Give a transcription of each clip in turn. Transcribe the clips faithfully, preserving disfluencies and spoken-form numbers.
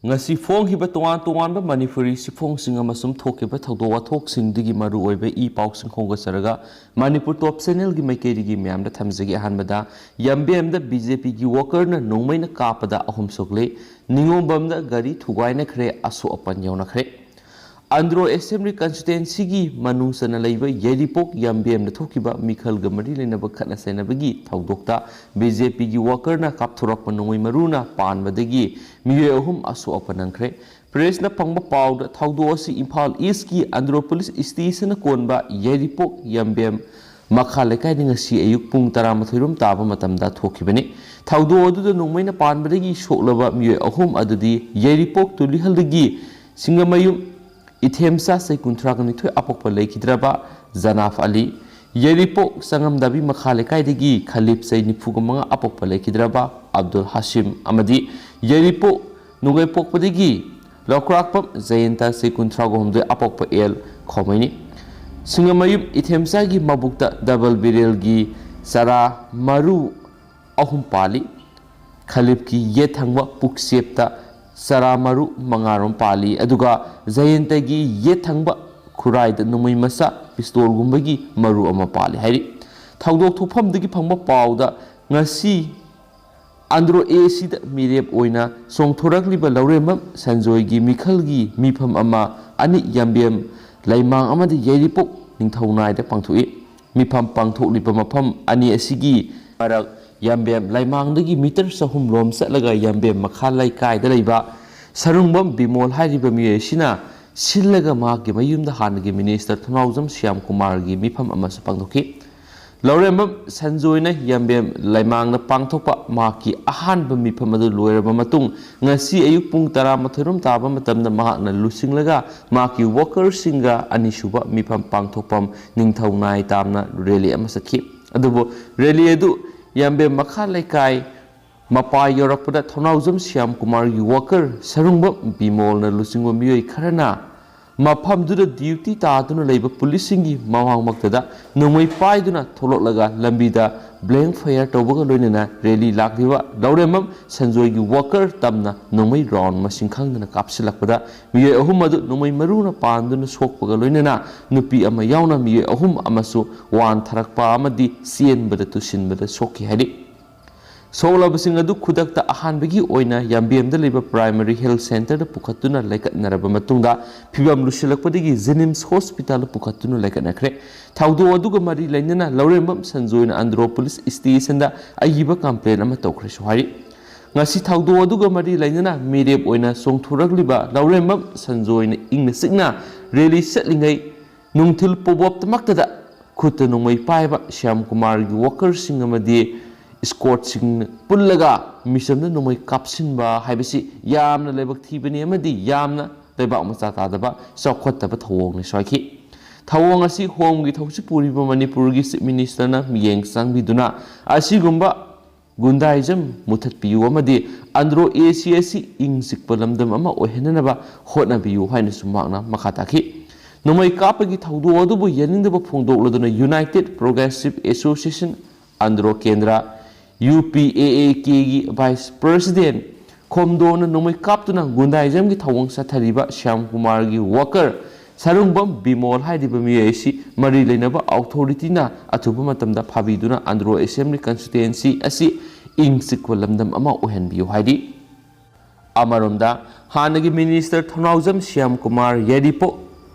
ꯉꯁꯤ ꯐꯣꯡꯈꯤꯕ ꯇꯣꯉꯥꯟ ꯇꯣꯉꯥꯟꯕ ꯃꯅꯤꯄꯨꯔꯤ ꯁꯤꯐꯣꯡꯁꯤꯡ ꯑꯃꯁꯨꯡ ꯊꯣꯛꯈꯤꯕ ꯊꯧꯗꯣꯛ ꯋꯥꯊꯣꯛꯁꯤꯡꯗꯨꯒꯤ ꯃꯔꯨꯑꯣꯏꯕ ꯏ ꯄꯥꯎꯁꯤꯡ ꯈꯣꯝꯒꯠꯆꯔꯒ ꯃꯅꯤꯄꯨꯔ ꯇꯣꯞ ꯆꯦꯅꯦꯜꯒꯤ ꯃꯥꯏꯀꯩꯗꯒꯤ ꯃꯌꯥꯝꯗ ꯊꯝꯖꯒꯦ꯫ ꯑꯍꯥꯟꯕꯗ ꯌꯥꯝꯕꯦꯝꯗ ꯕꯤ ꯖꯦ ꯄꯤꯒꯤ ꯋꯥꯀꯔꯅ ꯅꯣꯡꯃꯩꯅ ꯀꯥꯞꯄꯗ ꯑꯍꯨꯝ ꯁꯣꯛꯂꯦ꯫ ꯅꯤꯉꯣꯝꯕꯝꯗ ꯒꯥꯔꯤ ꯊꯨꯒꯥꯏꯅꯈ꯭ꯔꯦ, ꯑꯁꯣꯛ ꯑꯄꯟ ꯌꯥꯎꯅꯈ꯭ꯔꯦ꯫ ꯑꯟꯗ꯭ꯔꯣ ꯑꯦꯁꯦꯝꯕ꯭ꯂꯤ ꯀꯟꯁꯇꯤꯇ꯭ꯋꯦꯟꯁꯤꯒꯤ ꯃꯅꯨꯡ ꯆꯟꯅ ꯂꯩꯕ ꯌꯥꯏꯔꯤꯄꯣꯛ ꯌꯥꯝꯕꯦꯝꯗ ꯊꯣꯛꯈꯤꯕ ꯃꯤꯈꯜꯒ ꯃꯔꯤ ꯂꯩꯅꯕ ꯈꯠꯅ ꯆꯩꯅꯕꯒꯤ ꯊꯧꯗꯣꯛꯇ ꯕꯤ ꯖꯦ ꯄꯤꯒꯤ ꯋꯥꯀꯔꯅ ꯀꯥꯞꯊꯣꯔꯛꯄ ꯅꯣꯡꯃꯩ ꯃꯔꯨꯅ ꯄꯥꯟꯕꯗꯒꯤ ꯃꯤꯑꯣꯏ ꯑꯍꯨꯝ ꯑꯁꯣꯛ ꯑꯄꯟ ꯅꯪꯈ꯭ꯔꯦ꯫ ꯄ꯭ꯔꯦꯁꯅ ꯐꯪꯕ ꯄꯥꯎꯗ ꯊꯧꯗꯣꯛ ꯑꯁꯤ ꯏꯝꯐꯥꯜ ꯏꯁꯀꯤ ꯑꯟꯗ꯭ꯔꯣ ꯄꯨꯂꯤꯁ ꯁ꯭ꯇꯦꯁꯟꯅ ꯀꯣꯟꯕ ꯌꯥꯏꯔꯤꯄꯣꯛ ꯌꯥꯝꯕꯦꯝ ꯃꯈꯥ ꯂꯩꯀꯥꯏꯗ ꯉꯁꯤ ꯑꯌꯨꯛ ꯄꯨꯡ ꯇꯔꯥꯃꯥꯊꯣꯏ ꯔꯣꯝ ꯇꯥꯕ ꯃꯇꯝꯗ ꯊꯣꯛꯈꯤꯕꯅꯤ꯫ ꯊꯧꯗꯣꯛ ꯑꯗꯨꯗ ꯅꯣꯡꯃꯩꯅ ꯄꯥꯟꯕꯗꯒꯤ ꯁꯣꯛꯂꯕ ꯃꯤꯑꯣꯏ ꯑꯍꯨꯝ ꯑꯗꯨꯗꯤ ꯌꯥꯏꯔꯤꯄꯣꯛ ꯇꯨꯂꯤꯍꯜꯗꯒꯤ ꯁꯤꯡꯒꯃꯌꯨꯝ ꯏꯊꯦꯝꯆꯥ ꯆꯍꯤ ꯀꯨꯟꯊ꯭ꯔꯥꯒ ꯅꯤꯊꯣꯏ ꯑꯄꯣꯛꯄ ꯂꯩꯈꯤꯗ꯭ꯔꯕ ꯖꯅꯥꯐ ꯑꯂꯤ, ꯌꯥꯏꯔꯤꯄꯣꯛ ꯆꯉꯝꯗꯥꯕꯤ ꯃꯈꯥ ꯂꯩꯀꯥꯏꯗꯒꯤ ꯈꯂꯤꯞ ꯆꯍꯤ ꯅꯤꯐꯨꯒ ꯃꯉꯥ ꯑꯄꯣꯛꯄ ꯂꯩꯈꯤꯗ꯭ꯔꯕ ꯑꯕꯗꯨꯜ ꯍꯥꯁꯤꯝ ꯑꯃꯗꯤ ꯌꯥꯏꯔꯤꯄꯣꯛ ꯅꯨꯡꯉꯩꯄꯣꯛꯄꯗꯒꯤ ꯂꯧꯀ꯭ꯔꯥꯛꯄꯝ ꯖꯌꯟꯇ ꯆꯍꯤ ꯀꯨꯟꯊ꯭ꯔꯥꯒ ꯍꯨꯝꯗꯣꯏ ꯑꯄꯣꯛꯄ ꯑꯦꯜ ꯈꯣꯃꯩꯅꯤ꯫ ꯁꯤꯡꯒꯃꯌꯨꯝ ꯏꯊꯦꯝꯆꯥꯒꯤ ꯃꯕꯨꯛꯇ ꯗꯕꯜ ꯕꯦꯔꯦꯜꯒꯤ ꯆꯔꯥ ꯃꯔꯨ ꯑꯍꯨꯝ ꯄꯥꯜꯂꯤ꯫ ꯈꯂꯤꯞꯀꯤ ꯌꯦꯠ ꯊꯪꯕ ꯄꯨꯛꯆꯦꯞꯇ ꯆꯔꯥ ꯃꯔꯨ ꯃꯉꯥꯔꯣꯝ ꯄꯥꯜꯂꯤ, ꯑꯗꯨꯒ ꯖꯌꯟꯇꯒꯤ ꯌꯦꯠ ꯊꯪꯕ ꯈꯨꯔꯥꯏꯗ ꯅꯣꯡꯃꯩ ꯃꯆꯥ ꯄꯤꯁꯇꯣꯜꯒꯨꯝꯕꯒꯤ ꯃꯔꯨ ꯑꯃ ꯄꯥꯜꯂꯤ ꯍꯥꯏꯔꯤ꯫ ꯊꯧꯗꯣꯛ ꯊꯣꯛꯐꯝꯗꯒꯤ ꯐꯪꯕ ꯄꯥꯎꯗ ꯉꯁꯤ ꯑꯟꯗ꯭ꯔꯣ ꯑꯦ ꯁꯤꯗ ꯃꯤꯔꯦꯞ ꯑꯣꯏꯅ ꯆꯣꯡꯊꯣꯔꯛꯂꯤꯕ ꯂꯧꯔꯦꯝꯕꯝ ꯁꯟꯖꯣꯏꯒꯤ ꯃꯤꯈꯜꯒꯤ ꯃꯤꯐꯝ ꯑꯃ ꯑꯅꯤ ꯌꯥꯝꯕꯦꯝ ꯂꯩꯃꯥꯡ ꯑꯃꯗꯤ ꯌꯥꯏꯔꯤꯄꯣꯛ ꯅꯤꯡꯊꯧꯅꯥꯏꯗ ꯄꯥꯡꯊꯣꯛꯏ꯫ ꯃꯤꯐꯝ ꯄꯥꯡꯊꯣꯛꯂꯤꯕ ꯃꯐꯝ ꯑꯅꯤ ꯑꯁꯤꯒꯤ ꯃꯔꯛ ꯌꯥꯝꯕꯦꯝ ꯂꯩꯃꯥꯡꯗꯒꯤ ꯃꯤꯇꯔ ꯆꯍꯨꯝ ꯂꯣꯝ ꯆꯠꯂꯒ ꯌꯥꯝꯕꯦꯝ ꯃꯈꯥ ꯂꯩꯀꯥꯏꯗ ꯂꯩꯕ ꯁꯔꯨꯡꯕꯝ ꯕꯤꯃꯣꯜ ꯍꯥꯏꯔꯤꯕ ꯃꯤꯑꯣꯏ ꯑꯁꯤꯅ ꯁꯤꯜꯂꯒ ꯃꯍꯥꯛꯀꯤ ꯃꯌꯨꯝꯗ ꯍꯥꯟꯅꯒꯤ ꯃꯤꯅꯤꯁꯇꯔ ꯊꯧꯅꯥꯎꯖꯝ ꯁ꯭ꯌꯥꯝ ꯀꯨꯃꯥꯔꯒꯤ ꯃꯤꯐꯝ ꯑꯃꯁꯨ ꯄꯥꯡꯊꯣꯛꯈꯤ꯫ ꯂꯧꯔꯦꯝꯕꯝ ꯁꯟꯖꯣꯏꯅ ꯌꯥꯝꯕꯦꯝ ꯂꯩꯃꯥꯡꯗ ꯄꯥꯡꯊꯣꯛꯄ ꯃꯍꯥꯛꯀꯤ ꯑꯍꯥꯟꯕ ꯃꯤꯐꯝ ꯑꯗꯨ ꯂꯣꯏꯔꯕ ꯃꯇꯨꯡ ꯉꯁꯤ ꯑꯌꯨꯛ ꯄꯨꯡ ꯇꯔꯥꯃꯥꯊꯣꯏ ꯔꯣꯝ ꯇꯥꯕ ꯃꯇꯝꯗ ꯃꯍꯥꯛꯅ ꯂꯨꯆꯤꯡꯂꯒ ꯃꯍꯥꯛꯀꯤ ꯋꯥꯀꯔꯁꯤꯡꯒ ꯑꯅꯤꯁꯨꯕ ꯃꯤꯐꯝ ꯄꯥꯡꯊꯣꯛꯐꯝ ꯅꯤꯡꯊꯧ ꯅꯥꯏ ꯇꯥꯝꯅ ꯔꯦꯂꯤ ꯑꯃ ꯆꯠꯈꯤ꯫ ꯑꯗꯨꯕꯨ ꯔꯦꯂꯤ ꯑꯗꯨ ꯌꯥꯝꯕꯦꯝ ꯃꯈꯥ ꯂꯩꯀꯥꯏ ꯃꯄꯥ ꯌꯧꯔꯛꯄꯗ ꯊꯧꯅꯥꯎꯖꯝ ꯁ꯭ꯌꯥꯝ ꯀꯨꯃꯥꯔꯒꯤ ꯋꯥꯀꯔ ꯁꯔꯨꯡꯕꯝ ꯕꯤꯃꯣꯜꯅ ꯂꯨꯆꯤꯡꯕ ꯃꯤꯑꯣꯏ ꯈꯔꯅ ꯃꯐꯝꯗꯨꯗ ꯗ꯭ꯌꯨꯇꯤ ꯇꯥꯗꯨꯅ ꯂꯩꯕ ꯄꯨꯂꯤꯁꯁꯤꯡꯒꯤ ꯃꯃꯥꯡꯃꯛꯇꯗ ꯅꯣꯡꯃꯩ ꯄꯥꯏꯗꯨꯅ ꯊꯣꯛꯂꯛꯂꯒ ꯂꯝꯕꯤꯗ ꯕ꯭ꯂꯦꯡ ꯐꯌꯔ ꯇꯧꯕꯒ ꯂꯣꯏꯅꯅ ꯔꯦꯂꯤ ꯂꯥꯛꯂꯤꯕ ꯂꯧꯔꯦꯝꯕꯝ ꯁꯟꯖꯣꯏꯒꯤ ꯋꯥꯀꯔ ꯇꯝꯅ ꯅꯣꯡꯃꯩ ꯔꯥꯎꯟ ꯃꯁꯤꯡ ꯈꯪꯗꯅ ꯀꯥꯞꯁꯤꯜꯂꯛꯄꯗ ꯃꯤꯑꯣꯏ ꯑꯍꯨꯝ ꯑꯗꯨ ꯅꯣꯡꯃꯩ ꯃꯔꯨꯅ ꯄꯥꯟꯗꯨꯅ ꯁꯣꯛꯄꯒ ꯂꯣꯏꯅꯅ ꯅꯨꯄꯤ ꯑꯃ ꯌꯥꯎꯅ ꯃꯤꯑꯣꯏ ꯑꯍꯨꯝ ꯑꯃꯁꯨ ꯋꯥꯟꯊꯔꯛꯄ ꯑꯃꯗꯤ ꯆꯦꯟꯕꯗ ꯇꯨꯁꯤꯟꯕꯗ ꯁꯣꯛꯈꯤ ꯍꯥꯏꯔꯤ꯫ ꯁꯣꯛꯂꯕꯁꯤꯡ ꯑꯗꯨ ꯈꯨꯗꯛꯇ ꯑꯍꯥꯟꯕꯒꯤ ꯑꯣꯏꯅ ꯌꯥꯝꯕꯦꯝꯗ ꯂꯩꯕ ꯄ꯭ꯔꯥꯏꯃꯔꯤ ꯍꯦꯜꯊ ꯁꯦꯟꯇꯔꯗ ꯄꯨꯈꯠꯇꯨꯅ ꯂꯩꯈꯠꯅꯔꯕ ꯃꯇꯨꯡꯗ ꯐꯤꯕꯝ ꯂꯨꯁꯤꯜꯂꯛꯄꯗꯒꯤ ꯖꯦꯅꯤꯝꯁ ꯍꯣꯁꯄꯤꯇꯥꯜꯗ ꯄꯨꯈꯠꯇꯨꯅ ꯂꯩꯈꯠꯅꯈ꯭ꯔꯦ꯫ ꯊꯧꯗꯣꯛ ꯑꯗꯨꯒ ꯃꯔꯤ ꯂꯩꯅꯅ ꯂꯧꯔꯦꯝꯕꯝ ꯁꯟꯖꯣꯏꯅ ꯑꯟꯗ꯭ꯔꯣ ꯄꯨꯂꯤꯁ ꯁ꯭ꯇꯦꯁꯟꯗ ꯑꯏꯕ ꯀꯝꯄ꯭ꯂꯦꯟ ꯑꯃ ꯇꯧꯈ꯭ꯔꯦꯁꯨ ꯍꯥꯏꯔꯤ꯫ ꯉꯁꯤ ꯊꯧꯗꯣꯛ ꯑꯗꯨꯒ ꯃꯔꯤ ꯂꯩꯅꯅ ꯃꯤꯔꯦꯞ ꯑꯣꯏꯅ ꯆꯣꯡꯊꯣꯔꯛꯂꯤꯕ ꯂꯧꯔꯦꯝꯕꯝ ꯁꯟꯖꯣꯏꯅ ꯏꯪꯅ ꯆꯤꯛꯅ ꯔꯦꯂꯤ ꯆꯠꯂꯤꯉꯩ ꯅꯨꯡꯊꯤꯜ ꯄꯣꯕꯣꯞꯇꯃꯛꯇꯗ ꯈꯨꯠꯇ ꯅꯣꯡꯃꯩ ꯄꯥꯏꯕ ꯁ꯭ꯌꯥꯝ ꯀꯨꯃꯥꯔꯒꯤ ꯋꯥꯀꯔꯁꯤꯡ ꯑꯃꯗꯤ ꯏꯁꯀꯣꯔꯠꯁꯤꯡ ꯄꯨꯜꯂꯒ ꯃꯤꯆꯝꯗ ꯅꯣꯡꯃꯩ ꯀꯥꯞꯁꯤꯟꯕ ꯍꯥꯏꯕꯁꯤ ꯌꯥꯝꯅ ꯂꯥꯏꯕꯛ ꯊꯤꯕꯅꯤ ꯑꯃꯗꯤ ꯌꯥꯝꯅ ꯂꯩꯕꯥꯛ ꯃꯆꯥ ꯇꯥꯗꯕ ꯆꯥꯎꯈꯠꯇꯕ ꯊꯧꯑꯣꯡꯅꯤ ꯁ꯭ꯋꯥꯏꯈꯤ꯫ ꯊꯧꯑꯣꯡ ꯑꯁꯤ ꯍꯣꯝꯒꯤ ꯊꯧꯁꯤ ꯄꯨꯔꯤꯕ ꯃꯅꯤꯄꯨꯔꯒꯤ ꯆꯤꯐ ꯃꯤꯅꯤꯁꯇꯔꯅ ꯃꯤꯠꯌꯦꯡ ꯆꯪꯕꯤꯗꯨꯅ ꯑꯁꯤꯒꯨꯝꯕ ꯒꯨꯟꯗꯥꯏꯖꯝ ꯃꯨꯊꯠꯄꯤꯌꯨ ꯑꯃꯗꯤ ꯑꯟꯗ꯭ꯔꯣ ꯑꯦ ꯁꯤ ꯑꯁꯤ ꯏꯪ ꯆꯤꯛꯄ ꯂꯝꯗꯝ ꯑꯃ ꯑꯣꯏꯍꯟꯅꯅꯕ ꯍꯣꯠꯅꯕꯤꯌꯨ ꯍꯥꯏꯅꯁꯨ ꯃꯍꯥꯛꯅ ꯃꯈꯥ ꯇꯥꯈꯤ꯫ ꯅꯣꯡꯃꯩ ꯀꯥꯞꯄꯒꯤ ꯊꯧꯗꯣꯛ ꯑꯗꯨꯕꯨ ꯌꯥꯅꯤꯡꯗꯕ ꯐꯣꯡꯗꯣꯛꯂꯗꯨꯅ ꯌꯨꯅꯥꯏꯇꯦꯗ ꯄ꯭ꯔꯣꯒ꯭ꯔꯦꯁꯤꯚ ꯑꯦꯁꯣꯁꯤꯌꯦꯁꯟ ꯑꯟꯗ꯭ꯔꯣ ꯀꯦꯟꯗ꯭ꯔ, ꯌꯨ ꯄꯤ ꯑꯦ ꯑꯦ ꯀꯦꯒꯤ ꯚꯥꯏꯁ ꯄ꯭ꯔꯁꯤꯗꯦꯟ ꯈꯣꯝꯗꯣꯅ ꯅꯣꯡꯃꯩ ꯀꯥꯞꯇꯨꯅ ꯒꯨꯟꯗꯥꯏꯖꯝꯒꯤ ꯊꯧꯑꯣꯡ ꯆꯠꯊꯔꯤꯕ ꯁ꯭ꯌꯥꯝ ꯀꯨꯃꯥꯔꯒꯤ ꯋꯥꯀꯔ ꯁꯔꯨꯡꯕꯝ ꯕꯤꯃꯣꯜ ꯍꯥꯏꯔꯤꯕ ꯃꯤꯑꯣꯏ ꯑꯁꯤ ꯃꯔꯤ ꯂꯩꯅꯕ ꯑꯣꯊꯣꯔꯤꯇꯤꯅ ꯑꯊꯨꯕ ꯃꯇꯝꯗ ꯐꯥꯕꯤꯗꯨꯅ ꯑꯟꯗ꯭ꯔꯣ ꯑꯦꯁꯦꯝꯕ꯭ꯂꯤ ꯀꯟꯁꯇꯤꯇ꯭ꯋꯦꯟꯁꯤ ꯑꯁꯤ ꯏꯪ ꯆꯤꯛꯄ ꯂꯝꯗꯝ ꯑꯃ ꯑꯣꯏꯍꯟꯕꯤꯌꯨ ꯍꯥꯏꯔꯤ꯫ ꯑꯃꯔꯣꯝꯗ ꯍꯥꯟꯅꯒꯤ ꯃꯤꯅꯤꯁꯇꯔ ꯊꯧꯅꯥꯎꯖꯝ ꯁ꯭ꯌꯥꯝ ꯀꯨꯃꯥꯔ ꯌꯥꯏꯔꯤꯄꯣꯛ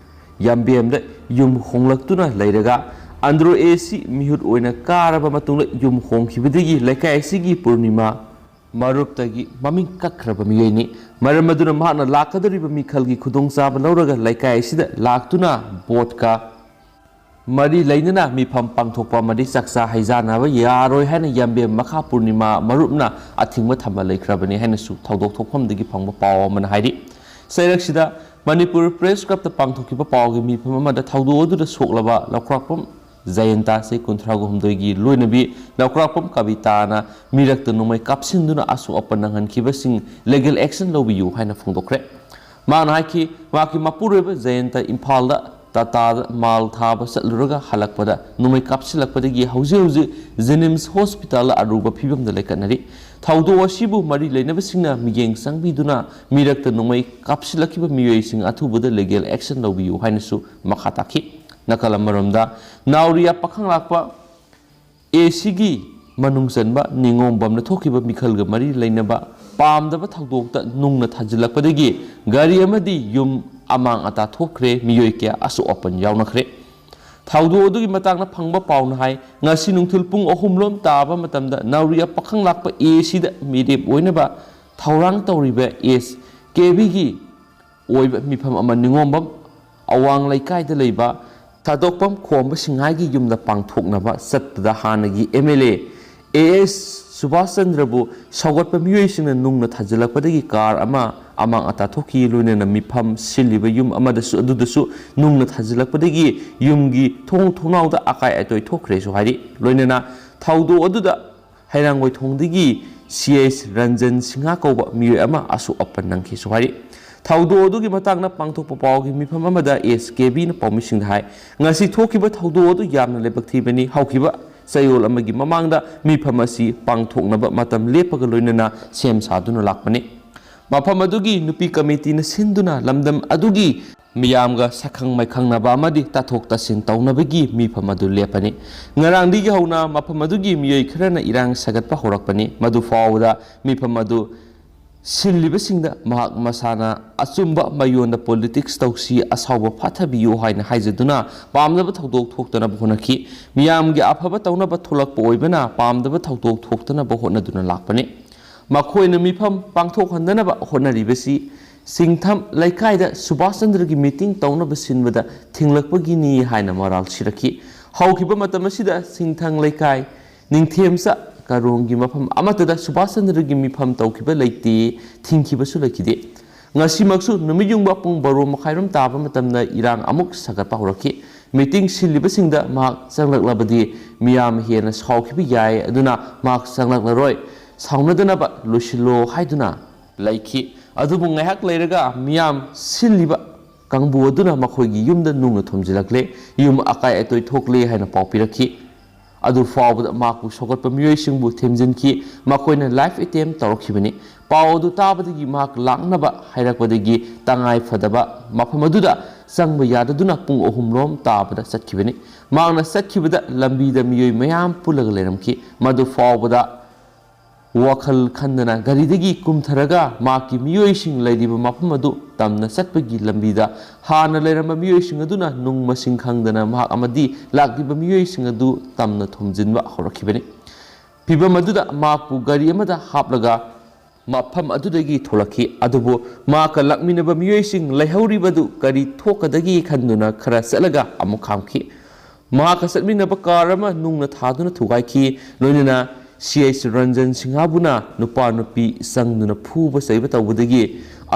ꯌꯥꯝꯕꯦꯝꯗ ꯌꯨꯝ ꯍꯣꯡꯂꯛꯇꯨꯅ ꯂꯩꯔꯒ ꯑꯟꯗ꯭ꯔꯣ ꯑꯦꯁꯤ ꯃꯤꯍꯨꯠ ꯑꯣꯏꯅ ꯀꯥꯔꯕ ꯃꯇꯨꯡꯗ ꯌꯨꯝ ꯍꯣꯡꯈꯤꯕꯗꯒꯤ ꯂꯩꯀꯥꯏ ꯑꯁꯤꯒꯤ ꯄꯨꯔꯅꯤꯃꯥ ꯃꯔꯨꯞꯇꯒꯤ ꯃꯃꯤꯡ ꯀꯛꯈ꯭ꯔꯕ ꯃꯤꯑꯣꯏꯅꯤ꯫ ꯃꯔꯝ ꯑꯗꯨꯅ ꯃꯍꯥꯛꯅ ꯂꯥꯛꯀꯗꯧꯔꯤꯕ ꯃꯤꯈꯜꯒꯤ ꯈꯨꯗꯣꯡꯆꯥꯕ ꯂꯧꯔꯒ ꯂꯩꯀꯥꯏ ꯑꯁꯤꯗ ꯂꯥꯛꯇꯨꯅ ꯚꯣꯠꯀ ꯃꯔꯤ ꯂꯩꯅꯅ ꯃꯤꯐꯝ ꯄꯥꯡꯊꯣꯛꯄ ꯑꯃꯗꯤ ꯆꯥꯛꯆꯥ ꯍꯩꯖꯥꯟꯅꯕ ꯌꯥꯔꯣꯏ ꯍꯥꯏꯅ ꯌꯥꯝꯕꯦꯝ ꯃꯈꯥ ꯄꯨꯔꯅꯤꯃꯥ ꯃꯔꯨꯞꯅ ꯑꯊꯤꯡꯕ ꯊꯝꯕ ꯂꯩꯈ꯭ꯔꯕꯅꯤ ꯍꯥꯏꯅꯁꯨ ꯊꯧꯗꯣꯛ ꯊꯣꯛꯐꯝꯗꯒꯤ ꯐꯪꯕ ꯄꯥꯎ ꯑꯃꯅ ꯍꯥꯏꯔꯤ꯫ ꯆꯩꯔꯛꯁꯤꯗ ꯃꯅꯤꯄꯨꯔ ꯄ꯭ꯔꯦꯁ ꯀ꯭ꯂꯕꯇ ꯄꯥꯡꯊꯣꯛꯈꯤꯕ ꯄꯥꯎꯒꯤ ꯃꯤꯐꯝ ꯑꯃꯗ ꯊꯧꯗꯣꯛ ꯑꯗꯨꯗ ꯁꯣꯛꯂꯕ ꯂꯧꯈ꯭ꯔꯥꯛꯄꯝ ꯖꯌꯟꯇꯥ, ꯆꯍꯤ ꯀꯨꯟꯊ꯭ꯔꯥ ꯍꯨꯝꯗꯣꯏꯒꯤ ꯂꯣꯏꯅꯕꯤ ꯂꯧꯈ꯭ꯔꯥꯛꯄꯝ ꯀꯕꯤꯇꯥꯅ ꯃꯤꯔꯛꯇ ꯅꯣꯡꯃꯩ ꯀꯥꯞꯁꯤꯟꯗꯨꯅ ꯑꯁꯣꯛ ꯑꯄꯟ ꯅꯪꯍꯟꯈꯤꯕꯁꯤꯡ ꯂꯤꯒꯦꯜ ꯑꯦꯛꯁꯟ ꯂꯧꯕꯤꯌꯨ ꯍꯥꯏꯅ ꯐꯣꯡꯗꯣꯛꯈ꯭ꯔꯦ꯫ ꯃꯥꯅ ꯍꯥꯏꯈꯤ, ꯃꯍꯥꯛꯀꯤ ꯃꯄꯨꯔꯣꯏꯕ ꯖꯌꯟꯇ ꯏꯝꯐꯥꯜꯗ ꯇꯥꯇꯥꯗ ꯃꯥꯜ ꯊꯥꯕ ꯆꯠꯂꯨꯔꯒ ꯍꯜꯂꯛꯄꯗ ꯅꯣꯡꯃꯩ ꯀꯥꯞꯁꯤꯜꯂꯛꯄꯗꯒꯤ ꯍꯧꯖꯤꯛ ꯍꯧꯖꯤꯛ ꯖꯦꯅꯤꯝꯁ ꯍꯣꯁꯄꯤꯇꯥꯜꯗ ꯑꯔꯨꯕ ꯐꯤꯕꯝꯗ ꯂꯩꯈꯠꯅꯔꯤ꯫ ꯊꯧꯗꯣꯛ ꯑꯁꯤꯕꯨ ꯃꯔꯤ ꯂꯩꯅꯕꯁꯤꯡꯅ ꯃꯤꯠꯌꯦꯡ ꯆꯪꯕꯤꯗꯨꯅ ꯃꯤꯔꯛꯇ ꯅꯣꯡꯃꯩ ꯀꯥꯞꯁꯤꯜꯂꯛꯈꯤꯕ ꯃꯤꯑꯣꯏꯁꯤꯡ ꯑꯊꯨꯕꯗ ꯂꯤꯒꯦꯜ ꯑꯦꯛꯁꯟ ꯂꯧꯕꯤꯌꯨ ꯍꯥꯏꯅꯁꯨ ꯃꯈꯥ ꯇꯥꯈꯤ꯫ ꯅꯥꯀꯜ ꯑꯃꯔꯣꯝꯗ, ꯅꯥꯎꯔꯤꯌꯥ ꯄꯥꯈꯪꯂꯥꯛꯄ ꯑꯦ ꯁꯤꯒꯤ ꯃꯅꯨꯡ ꯆꯟꯕ ꯅꯤꯉꯣꯝꯕꯝꯅ ꯊꯣꯛꯈꯤꯕ ꯃꯤꯈꯜꯒ ꯃꯔꯤ ꯂꯩꯅꯕ ꯄꯥꯝꯗꯕ ꯊꯧꯗꯣꯛꯇ ꯅꯨꯡꯅ ꯊꯥꯖꯤꯜꯂꯛꯄꯗꯒꯤ ꯒꯥꯔꯤ ꯑꯃꯗꯤ ꯌꯨꯝ ꯑꯃꯥꯡ ꯑꯇꯥ ꯊꯣꯛꯈ꯭ꯔꯦ, ꯃꯤꯑꯣꯏ ꯀꯌꯥ ꯑꯁꯣꯛ ꯑꯄꯟ ꯌꯥꯎꯅꯈ꯭ꯔꯦ꯫ ꯊꯧꯗꯣꯛ ꯑꯗꯨꯒꯤ ꯃꯇꯥꯡꯗ ꯐꯪꯕ ꯄꯥꯎꯅ ꯍꯥꯏ, ꯉꯁꯤ ꯅꯨꯡꯊꯤꯜ ꯄꯨꯡ ꯑꯍꯨꯝ ꯂꯣꯝ ꯇꯥꯕ ꯃꯇꯝꯗ ꯅꯥꯎꯔꯤꯌꯥ ꯄꯥꯈꯪꯂꯥꯛꯄ ꯑꯦ ꯁꯤꯗ ꯃꯤꯔꯦꯞ ꯑꯣꯏꯅꯕ ꯊꯧꯔꯥꯡ ꯇꯧꯔꯤꯕ ꯑꯦꯁ ꯀꯦ ꯕꯤꯒꯤ ꯑꯣꯏꯕ ꯃꯤꯐꯝ ꯑꯃ ꯅꯤꯉꯣꯝꯕꯝ ꯑꯋꯥꯡ ꯂꯩꯀꯥꯏꯗ ꯂꯩꯕ ꯊꯥꯗꯣꯛꯄꯝ ꯈꯣꯝꯕ ꯁꯤꯡꯍꯥꯏꯒꯤ ꯌꯨꯝꯗ ꯄꯥꯡꯊꯣꯛꯅꯕ ꯆꯠꯄꯗ ꯍꯥꯟꯅꯒꯤ M L A A S ꯁꯨꯕꯥꯁ ꯆꯟꯗ꯭ꯔꯕꯨ ꯁꯧꯒꯠꯄ ꯃꯤꯑꯣꯏꯁꯤꯡꯅ ꯅꯨꯡꯅ ꯊꯥꯖꯤꯜꯂꯛꯄꯗꯒꯤ ꯀꯥꯔ ꯑꯃ ꯑꯃꯥꯡ ꯑꯇꯥ ꯊꯣꯛꯈꯤ꯫ ꯂꯣꯏꯅꯅ ꯃꯤꯐꯝ ꯁꯤꯜꯂꯤꯕ ꯌꯨꯝ ꯑꯃꯗꯁꯨ, ꯑꯗꯨꯗꯁꯨ ꯅꯨꯡꯅ ꯊꯥꯖꯤꯜꯂꯛꯄꯗꯒꯤ ꯌꯨꯝꯒꯤ ꯊꯣꯡ ꯊꯣꯡꯅꯥꯎꯗ ꯑꯀꯥꯏ ꯑꯇꯣꯏ ꯊꯣꯛꯈ꯭ꯔꯦꯁꯨ ꯍꯥꯏꯔꯤ꯫ ꯂꯣꯏꯅꯅ ꯊꯧꯗꯣꯛ ꯑꯗꯨꯗ ꯍꯩꯔꯥꯡꯒꯣꯏ ꯊꯣꯡꯗꯒꯤ ꯁꯤ ꯑꯦꯁ ꯔꯟꯖꯟ ꯁꯤꯡꯍ ꯀꯧꯕ ꯃꯤꯑꯣꯏ ꯑꯃ ꯑꯁꯣꯛ ꯑꯄꯟ ꯅꯪꯈꯤꯁꯨ ꯍꯥꯏꯔꯤ꯫ ꯊꯧꯗꯣꯛ ꯑꯗꯨꯒꯤ ꯃꯇꯥꯡꯗ ꯄꯥꯡꯊꯣꯛꯄ ꯄꯥꯎꯒꯤ ꯃꯤꯐꯝ ꯑꯃꯗ ꯑꯦꯁ ꯀꯦ ꯕꯤꯅ ꯄꯥꯎꯃꯤꯁꯤꯡꯗ ꯍꯥꯏ, ꯉꯁꯤ ꯊꯣꯛꯈꯤꯕ ꯊꯧꯗꯣꯛ ꯑꯗꯨ ꯌꯥꯝꯅ ꯂꯥꯏꯕꯛ ꯊꯤꯕꯅꯤ꯫ ꯍꯧꯈꯤꯕ ꯆꯌꯣꯜ ꯑꯃꯒꯤ ꯃꯃꯥꯡꯗ ꯃꯤꯐꯝ ꯑꯁꯤ ꯄꯥꯡꯊꯣꯛꯅꯕ ꯃꯇꯝ ꯂꯦꯞꯄꯒ ꯂꯣꯏꯅꯅ ꯁꯦꯝ ꯁꯥꯗꯨꯅ ꯂꯥꯛꯄꯅꯤ꯫ ꯃꯐꯝ ꯑꯗꯨꯒꯤ ꯅꯨꯄꯤ ꯀꯃꯤꯇꯤꯅ ꯁꯤꯟꯗꯨꯅ ꯂꯝꯗꯝ ꯑꯗꯨꯒꯤ ꯃꯤꯌꯥꯝꯒ ꯁꯛꯈꯪ ꯃꯥꯏꯈꯪꯅꯕ ꯑꯃꯗꯤ ꯇꯥꯊꯣꯛ ꯇꯥꯁꯤꯟ ꯇꯧꯅꯕꯒꯤ ꯃꯤꯐꯝ ꯑꯗꯨ ꯂꯦꯞꯄꯅꯤ꯫ ꯉꯔꯥꯡꯗꯒꯤ ꯍꯧꯅ ꯃꯐꯝ ꯑꯗꯨꯒꯤ ꯃꯤꯑꯣꯏ ꯈꯔꯅ ꯏꯔꯥꯡ ꯁꯥꯒꯠꯄ ꯍꯧꯔꯛꯄꯅꯤ꯫ ꯃꯗꯨ ꯐꯥꯎꯕꯗ ꯃꯤꯐꯝ ꯑꯗꯨ ꯁꯤꯜꯂꯤꯕꯁꯤꯡꯗ ꯃꯍꯥꯛ ꯃꯁꯥꯅ ꯑꯆꯨꯝꯕ ꯃꯥꯏꯌꯣꯟꯗ ꯄꯣꯂꯤꯇꯤꯛꯁ ꯇꯧꯁꯤ, ꯑꯁꯥꯎꯕ ꯐꯥꯊꯕꯤꯌꯨ ꯍꯥꯏꯅ ꯍꯥꯏꯖꯗꯨꯅ ꯄꯥꯝꯗꯕ ꯊꯧꯗꯣꯛ ꯊꯣꯛꯇꯅꯕ ꯍꯣꯠꯅꯈꯤ꯫ ꯃꯤꯌꯥꯝꯒꯤ ꯑꯐꯕ ꯇꯧꯅꯕ ꯊꯣꯛꯂꯛꯄ ꯑꯣꯏꯕꯅ ꯄꯥꯝꯗꯕ ꯊꯧꯗꯣꯛ ꯊꯣꯛꯇꯅꯕ ꯍꯣꯠꯅꯗꯨꯅ ꯂꯥꯛꯄꯅꯤ꯫ ꯃꯈꯣꯏꯅ ꯃꯤꯐꯝ ꯄꯥꯡꯊꯣꯛꯍꯟꯗꯅꯕ ꯍꯣꯠꯅꯔꯤꯕꯁꯤ ꯁꯤꯡꯊꯝ ꯂꯩꯀꯥꯏꯗ ꯁꯨꯕꯥꯁ ꯆꯟꯗ꯭ꯔꯒꯤ ꯃꯤꯇꯤꯡ ꯇꯧꯅꯕ ꯁꯤꯟꯕꯗ ꯊꯤꯡꯂꯛꯄꯒꯤꯅꯤ ꯍꯥꯏꯅ ꯃꯔꯥꯜ ꯁꯤꯔꯛꯈꯤ꯫ ꯍꯧꯈꯤꯕ ꯃꯇꯝ ꯑꯁꯤꯗ ꯁꯤꯡꯊꯪ ꯂꯩꯀꯥꯏ, ꯅꯤꯡꯊꯦꯝꯆꯥ ꯀꯥꯔꯣꯡꯒꯤ ꯃꯐꯝ ꯑꯃꯠꯇꯗ ꯁꯨꯕꯥꯁ ꯆꯟꯗ꯭ꯔꯒꯤ ꯃꯤꯐꯝ ꯇꯧꯈꯤꯕ ꯂꯩꯇꯦ, ꯊꯤꯡꯈꯤꯕꯁꯨ ꯂꯩꯈꯤꯗꯦ꯫ ꯉꯁꯤꯃꯛꯁꯨ ꯅꯨꯃꯤꯠ ꯌꯨꯡꯕ ꯄꯨꯡ ꯕꯥꯔꯣ ꯃꯈꯥꯏꯔꯣꯝ ꯇꯥꯕ ꯃꯇꯝꯗ ꯏꯔꯥꯡ ꯑꯃꯨꯛ ꯁꯥꯒꯠꯄ ꯍꯧꯔꯛꯈꯤ꯫ ꯃꯤꯇꯤꯡ ꯁꯤꯜꯂꯤꯕꯁꯤꯡꯗ ꯃꯍꯥꯛ ꯆꯪꯂꯛꯂꯕꯗꯤ ꯃꯤꯌꯥꯝ ꯍꯦꯟꯅ ꯁꯥꯎꯈꯤꯕ ꯌꯥꯏ, ꯑꯗꯨꯅ ꯃꯍꯥꯛ ꯆꯪꯂꯛꯂꯔꯣꯏ, ꯁꯥꯎꯅꯗꯅꯕ ꯂꯣꯏꯁꯤꯜꯂꯣ ꯍꯥꯏꯗꯨꯅ ꯂꯩꯈꯤ꯫ ꯑꯗꯨꯕꯨ ꯉꯥꯏꯍꯥꯛ ꯂꯩꯔꯒ ꯃꯤꯌꯥꯝ ꯁꯤꯜꯂꯤꯕ ꯀꯥꯡꯕꯨ ꯑꯗꯨꯅ ꯃꯈꯣꯏꯒꯤ ꯌꯨꯝꯗ ꯅꯨꯡꯅ ꯊꯣꯝꯖꯤꯜꯂꯛꯂꯦ, ꯌꯨꯝ ꯑꯀꯥꯏ ꯑꯇꯣꯏ ꯊꯣꯛꯂꯦ ꯍꯥꯏꯅ ꯄꯥꯎ ꯄꯤꯔꯛꯈꯤ꯫ ꯑꯗꯨ ꯐꯥꯎꯕꯗ ꯃꯍꯥꯛꯄꯨ ꯁꯧꯒꯠꯄ ꯃꯤꯑꯣꯏꯁꯤꯡꯕꯨ ꯊꯦꯝꯖꯤꯟꯈꯤ꯫ ꯃꯈꯣꯏꯅ life attempt ꯇꯧꯔꯛꯈꯤꯕꯅꯤ꯫ ꯄꯥꯎ ꯑꯗꯨ ꯇꯥꯕꯗꯒꯤ ꯃꯍꯥꯛ ꯂꯥꯛꯅꯕ ꯍꯥꯏꯔꯛꯄꯗꯒꯤ ꯇꯉꯥꯏ ꯐꯗꯕ ꯃꯐꯝ ꯑꯗꯨꯗ ꯆꯪꯕ ꯌꯥꯗꯗꯨꯅ ꯄꯨꯡ ꯑꯍꯨꯝ ꯔꯣꯝ ꯇꯥꯕꯗ ꯆꯠꯈꯤꯕꯅꯤ꯫ ꯃꯍꯥꯛꯅ ꯆꯠꯈꯤꯕꯗ ꯂꯝꯕꯤꯗ ꯃꯤꯑꯣꯏ ꯃꯌꯥꯝ ꯄꯨꯜꯂꯒ ꯂꯩꯔꯝꯈꯤ꯫ ꯃꯗꯨ ꯐꯥꯎꯕꯗ ꯋꯥꯈꯜ ꯈꯟꯗꯅ ꯒꯥꯔꯤꯗꯒꯤ ꯀꯨꯝꯊꯔꯒ ꯃꯍꯥꯛꯀꯤ ꯃꯤꯑꯣꯏꯁꯤꯡ ꯂꯩꯔꯤꯕ ꯃꯐꯝ ꯑꯗꯨ ꯇꯝꯅ ꯆꯠꯄꯒꯤ ꯂꯝꯕꯤꯗ ꯍꯥꯟꯅ ꯂꯩꯔꯝꯕ ꯃꯤꯑꯣꯏꯁꯤꯡ ꯑꯗꯨꯅ ꯅꯨꯡ ꯃꯁꯤꯡ ꯈꯪꯗꯅ ꯃꯍꯥꯛ ꯑꯃꯗꯤ ꯂꯥꯛꯂꯤꯕ ꯃꯤꯑꯣꯏꯁꯤꯡ ꯑꯗꯨ ꯇꯝꯅ ꯊꯣꯝꯖꯤꯟꯕ ꯍꯧꯔꯛꯈꯤꯕꯅꯤ꯫ ꯐꯤꯚꯝ ꯑꯗꯨꯗ ꯃꯍꯥꯛꯄꯨ ꯒꯥꯔꯤ ꯑꯃꯗ ꯍꯥꯞꯂꯒ ꯃꯐꯝ ꯑꯗꯨꯗꯒꯤ ꯊꯣꯛꯂꯛꯈꯤ꯫ ꯑꯗꯨꯕꯨ ꯃꯍꯥꯛꯀ ꯂꯥꯛꯃꯤꯟꯅꯕ ꯃꯤꯑꯣꯏꯁꯤꯡ ꯂꯩꯍꯧꯔꯤꯕꯗꯨ ꯀꯔꯤ ꯊꯣꯛꯀꯗꯒꯦ ꯈꯟꯗꯨꯅ ꯈꯔ ꯆꯠꯂꯒ ꯑꯃꯨꯛ ꯈꯥꯝꯈꯤ꯫ ꯃꯍꯥꯛꯀ ꯆꯠꯃꯤꯟꯅꯕ ꯀꯥꯔ ꯑꯃ ꯅꯨꯡꯅ ꯊꯥꯗꯨꯅ ꯊꯨꯒꯥꯏꯈꯤ꯫ ꯂꯣꯏꯅꯅ ꯁꯤ ꯑꯩꯆ ꯔꯟꯖꯟ ꯁꯤꯡꯍꯕꯨꯅ ꯅꯨꯄꯥ ꯅꯨꯄꯤ ꯆꯪꯗꯨꯅ ꯐꯨꯕ ꯆꯩꯕ ꯇꯧꯕꯗꯒꯤ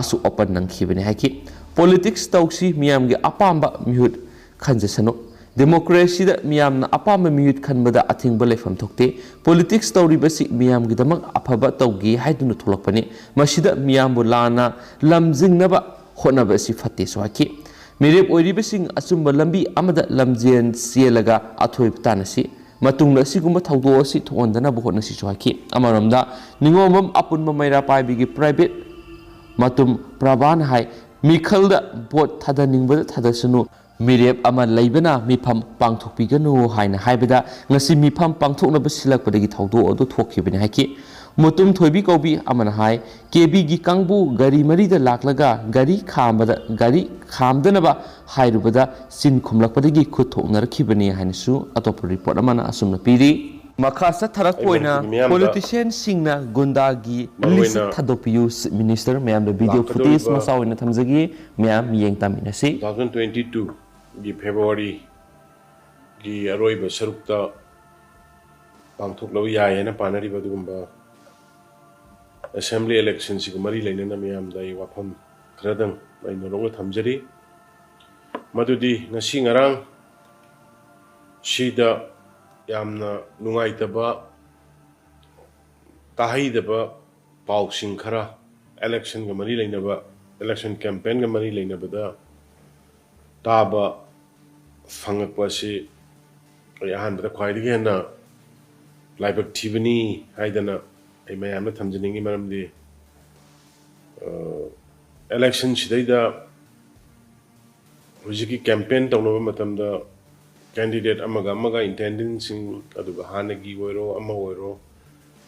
ꯑꯁꯣꯛ ꯑꯄꯟ ꯅꯪꯈꯤꯕꯅꯤ ꯍꯥꯏꯈꯤ꯫ ꯄꯣꯂꯤꯇꯤꯛꯁ ꯇꯧꯁꯤ, ꯃꯤꯌꯥꯝꯒꯤ ꯑꯄꯥꯝꯕ ꯃꯤꯍꯨꯠ ꯈꯟꯖꯁꯅꯨ꯫ ꯗꯦꯃꯣꯀ꯭ꯔꯦꯁꯤꯗ ꯃꯤꯌꯥꯝꯅ ꯑꯄꯥꯝꯕ ꯃꯤꯍꯨꯠ ꯈꯟꯕꯗ ꯑꯊꯤꯡꯕ ꯂꯩꯐꯝ ꯊꯣꯛꯇꯦ꯫ ꯄꯣꯂꯤꯇꯤꯛꯁ ꯇꯧꯔꯤꯕꯁꯤ ꯃꯤꯌꯥꯝꯒꯤꯗꯃꯛ ꯑꯐꯕ ꯇꯧꯒꯦ ꯍꯥꯏꯗꯨꯅ ꯊꯣꯛꯂꯛꯄꯅꯤ꯫ ꯃꯁꯤꯗ ꯃꯤꯌꯥꯝꯕꯨ ꯂꯥꯟꯅ ꯂꯝꯖꯤꯡꯅꯕ ꯍꯣꯠꯅꯕ ꯑꯁꯤ ꯐꯠꯇꯦꯁꯨ ꯍꯥꯏꯈꯤ꯫ ꯃꯤꯔꯦꯞ ꯑꯣꯏꯔꯤꯕꯁꯤꯡ ꯑꯆꯨꯝꯕ ꯂꯝꯕꯤ ꯑꯃꯗ ꯂꯝꯖꯦꯜ ꯆꯦꯜꯂꯒ ꯑꯊꯣꯏꯕ ꯇꯥꯟꯅꯁꯤ꯫ ꯃꯇꯨꯡꯗ ꯑꯁꯤꯒꯨꯝꯕ ꯊꯧꯗꯣꯛ ꯑꯁꯤ ꯊꯣꯛꯍꯟꯗꯅꯕ ꯍꯣꯠꯅꯁꯤꯁꯨ ꯍꯥꯏꯈꯤ꯫ ꯑꯃꯔꯣꯝꯗ ꯅꯤꯉꯣꯝꯕꯝ ꯑꯄꯨꯟꯕ ꯃꯩꯔꯥ ꯄꯥꯏꯕꯤꯒꯤ ꯄ꯭ꯔꯥꯏꯚꯦꯠ ꯃꯇꯨꯝ ꯄ꯭ꯔꯚꯥꯅ ꯍꯥꯏ, ꯃꯤꯈꯜꯗ ꯚꯣꯠ ꯊꯥꯗꯅꯤꯡꯕꯗ ꯊꯥꯗꯁꯅꯨ, ꯃꯤꯔꯦꯞ ꯑꯃ ꯂꯩꯕꯅ ꯃꯤꯐꯝ ꯄꯥꯡꯊꯣꯛꯄꯤꯒꯅꯨ ꯍꯥꯏꯅ ꯍꯥꯏꯕꯗ ꯉꯁꯤ ꯃꯤꯐꯝ ꯄꯥꯡꯊꯣꯛꯅꯕ ꯁꯤꯜꯂꯛꯄꯗꯒꯤ ꯊꯧꯗꯣꯛ ꯑꯗꯨ ꯊꯣꯛꯈꯤꯕꯅꯤ ꯍꯥꯏꯈꯤ꯫ ꯃꯨꯇꯨꯝ ꯊꯣꯏꯕꯤ ꯀꯧꯕꯤ ꯑꯃꯅ ꯍꯥꯏ, ꯀꯦꯕꯤꯒꯤ ꯀꯥꯡꯕꯨ ꯒꯥꯔꯤ ꯃꯔꯤꯗ ꯂꯥꯛꯂꯒ ꯒꯥꯔꯤ ꯈꯥꯝꯕꯗ, ꯒꯥꯔꯤ ꯈꯥꯝꯗꯅꯕ ꯍꯥꯏꯔꯨꯕꯗ ꯆꯤꯟ ꯈꯨꯝꯂꯛꯄꯗꯒꯤ ꯈꯨꯠ ꯊꯣꯛꯅꯔꯛꯈꯤꯕꯅꯤ ꯍꯥꯏꯅꯁꯨ ꯑꯇꯣꯞꯄ ꯔꯤꯄꯣꯔꯠ ꯑꯃꯅ ꯑꯁꯨꯝꯅ ꯄꯤꯔꯤ꯫ ꯃꯈꯥ ꯆꯠꯊꯔꯛꯄ ꯑꯩ ꯑꯣꯏꯅ ꯃꯅꯤꯄꯨꯔꯒꯤ ꯃꯤꯌꯥꯝꯗ ꯄꯣꯂꯤꯇꯤꯁꯤꯌꯟꯁꯤꯡꯅ ꯒꯨꯟꯗꯥꯒꯤ ꯃꯔꯨ ꯂꯤꯁ ꯑꯣꯏꯅ ꯊꯥꯗꯣꯛꯄꯤꯌꯨ, ꯆꯤꯐ ꯃꯤꯅꯤꯁꯇꯔ꯫ ꯃꯌꯥꯝꯗ ꯚꯤꯗꯤꯑꯣ ꯐꯨꯇꯦꯖ ꯂꯥꯛꯀꯗꯧꯔꯤꯕ ꯃꯆꯥ ꯑꯣꯏꯅ ꯊꯝꯖꯒꯦ, ꯃꯌꯥꯝ ꯃꯤꯠꯌꯦꯡ ꯇꯥꯃꯤꯟꯅꯁꯤ꯫ Two thousand twenty-two ꯒꯤ February ꯒꯤ ꯑꯔꯣꯏꯕ ꯁꯔꯨꯛꯇ ꯄꯥꯡꯊꯣꯛꯂꯕ ꯌꯥꯏ ꯍꯥꯏꯅ ꯄꯥꯅꯔꯤꯕ ꯑꯗꯨꯒꯨꯝꯕ assembly election ꯁꯤꯒ ꯃꯔꯤ ꯂꯩꯅꯅ ꯃꯤꯌꯥꯝꯗ ꯑꯩ ꯋꯥꯐꯝ ꯈꯔꯗꯪ ꯑꯩ ꯅꯣꯂꯨꯛꯅ ꯊꯝꯖꯔꯤ꯫ ꯃꯗꯨꯗꯤ ꯉꯁꯤ ꯉꯔꯥꯡ ꯁꯤꯗ ꯌꯥꯝꯅ ꯅꯨꯡꯉꯥꯏꯇꯕ, ꯇꯥꯍꯩꯗꯕ ꯄꯥꯎꯁꯤꯡ ꯈꯔ ꯏꯂꯦꯛꯁꯟꯒ ꯃꯔꯤ ꯂꯩꯅꯕ, ꯏꯂꯦꯛꯁꯟ ꯀꯦꯝꯄꯦꯟꯒ ꯃꯔꯤ ꯂꯩꯅꯕꯗ ꯇꯥꯕ ꯐꯪꯉꯛꯄ ꯑꯁꯤ ꯑꯩ ꯑꯍꯥꯟꯕꯗ ꯈ꯭ꯋꯥꯏꯗꯒꯤ ꯍꯦꯟꯅ ꯂꯥꯏꯕꯛ ꯊꯤꯕꯅꯤ ꯍꯥꯏꯗꯅ ꯑꯩ ꯃꯌꯥꯝꯗ ꯊꯝꯖꯅꯤꯡꯉꯤ꯫ ꯃꯔꯝꯗꯤ, ꯑ, ꯏꯂꯦꯛꯁꯟꯁꯤꯗꯩꯗ ꯍꯧꯖꯤꯛꯀꯤ ꯀꯦꯝꯄꯦꯟ ꯇꯧꯅꯕ ꯃꯇꯝꯗ ꯀꯦꯟꯗꯤꯗꯦꯠ ꯑꯃꯒ ꯑꯃꯒ ꯏꯟꯇꯦꯟꯗꯦꯟꯁꯤꯡ, ꯑꯗꯨꯒ ꯍꯥꯟꯅꯒꯤ ꯑꯣꯏꯔꯣ ꯑꯃ ꯑꯣꯏꯔꯣ,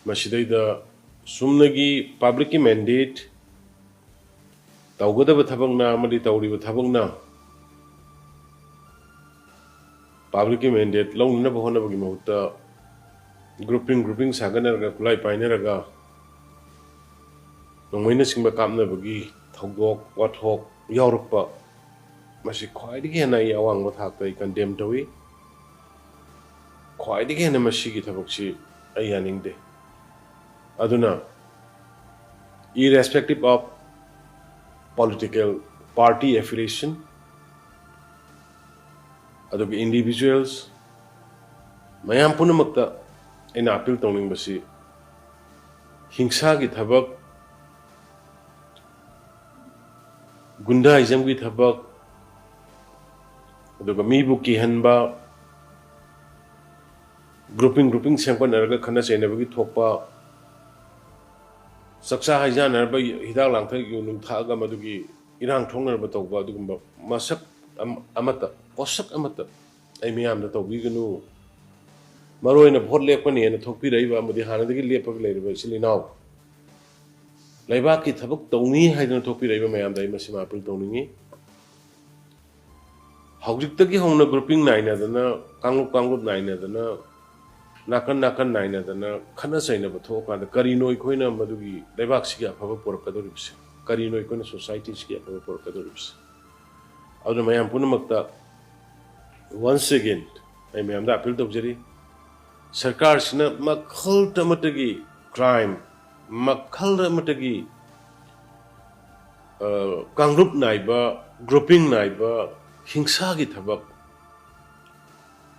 ꯃꯁꯤꯗꯩꯗ ꯆꯨꯝꯅꯒꯤ ꯄꯕ꯭ꯂꯤꯛꯀꯤ ꯃꯦꯟꯗꯦꯠ ꯇꯧꯒꯗꯕ ꯊꯕꯛꯅ ꯑꯃꯗꯤ ꯇꯧꯔꯤꯕ ꯊꯕꯛꯅ ꯄꯕ꯭ꯂꯤꯛꯀꯤ ꯃꯦꯟꯗꯦꯠ ꯂꯧꯅꯅꯕ ꯍꯣꯠꯅꯕꯒꯤ ꯃꯍꯨꯠꯇ ꯒ꯭ꯔꯨꯄꯤꯡ ꯒ꯭ꯔꯨꯄꯤꯡ ꯁꯥꯒꯠꯅꯔꯒ, ꯈꯨꯠꯂꯥꯏ ꯄꯥꯏꯅꯔꯒ ꯅꯣꯡꯃꯩꯅꯆꯤꯡꯕ ꯀꯥꯞꯅꯕꯒꯤ ꯊꯧꯗꯣꯛ ꯋꯥꯊꯣꯛ ꯌꯥꯎꯔꯛꯄ, ꯃꯁꯤ ꯈ꯭ꯋꯥꯏꯗꯒꯤ ꯍꯦꯟꯅ ꯑꯩ ꯑꯋꯥꯡꯕ ꯊꯥꯛꯇ ꯑꯩ ꯀꯟꯗꯦꯝ ꯇꯧꯏ꯫ ꯈ꯭ꯋꯥꯏꯗꯒꯤ ꯍꯦꯟꯅ ꯃꯁꯤꯒꯤ ꯊꯕꯛꯁꯤ ꯑꯩ ꯌꯥꯅꯤꯡꯗꯦ꯫ ꯑꯗꯨꯅ, irrespective of political party affiliation, ꯑꯗꯨꯒ individuals, ꯃꯌꯥꯝ ꯄꯨꯝꯅꯃꯛꯇ ꯑꯩꯅ ꯑꯥꯄꯤꯜ ꯇꯧꯅꯤꯡꯕꯁꯤ, ꯍꯤꯡꯁꯥꯒꯤ ꯊꯕꯛ, ꯒꯨꯟꯗꯥꯏꯖꯝꯒꯤ ꯊꯕꯛ, ꯑꯗꯨꯒ ꯃꯤꯕꯨ ꯀꯤꯍꯟꯕ, ꯒ꯭ꯔꯨꯄꯤꯡ ꯒ꯭ꯔꯨꯄꯤꯡ ꯁꯦꯝꯒꯠꯅꯔꯒ ꯈꯠꯅ ꯆꯩꯅꯕꯒꯤ ꯊꯣꯛꯄ, ꯆꯥꯛꯆꯥ ꯍꯩꯖꯥꯟꯅꯔꯕ ꯍꯤꯗꯥꯛ ꯂꯥꯡꯊꯛ ꯌꯨ ꯅꯨꯡ ꯊꯛꯑꯒ ꯃꯗꯨꯒꯤ ꯏꯔꯥꯡ ꯊꯣꯛꯅꯔꯕ ꯇꯧꯕ, ꯑꯗꯨꯒꯨꯝꯕ ꯃꯁꯛ ꯑꯃ-, ꯑꯃꯠꯇ, ꯄꯣꯠꯁꯛ ꯑꯃꯠꯇ ꯑꯩ ꯃꯤꯌꯥꯝꯗ ꯇꯧꯕꯤꯒꯅꯨ꯫ ꯃꯔꯨꯑꯣꯏꯅ ꯚꯣꯠ ꯂꯦꯞꯀꯅꯤꯅ ꯊꯣꯛꯄꯤꯔꯛꯏꯕ ꯑꯃꯗꯤ ꯍꯥꯟꯅꯗꯒꯤ ꯂꯦꯞꯄꯒ ꯂꯩꯔꯤꯕ ꯏꯆꯤꯜ ꯏꯅꯥꯎ, ꯂꯩꯕꯥꯛꯀꯤ ꯊꯕꯛ ꯇꯧꯅꯤ ꯍꯥꯏꯗꯅ ꯊꯣꯛꯄꯤꯔꯛꯏꯕ ꯃꯌꯥꯝꯗ ꯑꯩ ꯃꯁꯤꯃ ꯑꯥꯄꯤꯜ ꯇꯧꯅꯤꯡꯉꯤ꯫ ꯍꯧꯖꯤꯛꯇꯒꯤ ꯍꯧꯅ ꯒ꯭ꯔꯨꯄꯤꯡ ꯅꯥꯏꯅꯗꯅ, ꯀꯥꯡꯂꯨꯞ ꯀꯥꯡꯂꯨꯞ ꯅꯥꯏꯅꯗꯅ, ꯅꯥꯀꯟ ꯅꯥꯀꯟ ꯅꯥꯏꯅꯗꯅ ꯈꯠꯅ ꯆꯩꯅꯕ ꯊꯣꯛꯑꯀꯥꯟꯗ ꯀꯔꯤꯅꯣ ꯑꯩꯈꯣꯏꯅ ꯃꯗꯨꯒꯤ ꯂꯩꯕꯥꯛꯁꯤꯒꯤ ꯑꯐꯕ ꯄꯨꯔꯛꯀꯗꯧꯔꯤꯕꯁꯦ? ꯀꯔꯤꯅꯣ ꯑꯩꯈꯣꯏꯅ ꯁꯣꯁꯥꯏꯇꯤꯁꯤꯒꯤ ꯑꯐꯕ ꯄꯨꯔꯛꯀꯗꯧꯔꯤꯕꯁꯦ? ꯑꯗꯨꯅ ꯃꯌꯥꯝ ꯄꯨꯝꯅꯃꯛꯇ once again ꯑꯩ ꯃꯌꯥꯝꯗ ꯑꯥꯄꯤꯜ ꯇꯧꯖꯔꯤ, ꯁꯔꯀꯥꯔꯁꯤꯅ ꯃꯈꯜ ꯑꯃꯠꯇꯒꯤ ꯀ꯭ꯔꯥꯏꯝ, ꯃꯈꯜ ꯑꯃꯠꯇꯒꯤ, ꯑ, ꯀꯥꯡꯂꯨꯞ ꯅꯥꯏꯕ, ꯒ꯭ꯔꯨꯄꯤꯡ ꯅꯥꯏꯕ ꯍꯤꯡꯁꯥꯒꯤ ꯊꯕꯛ,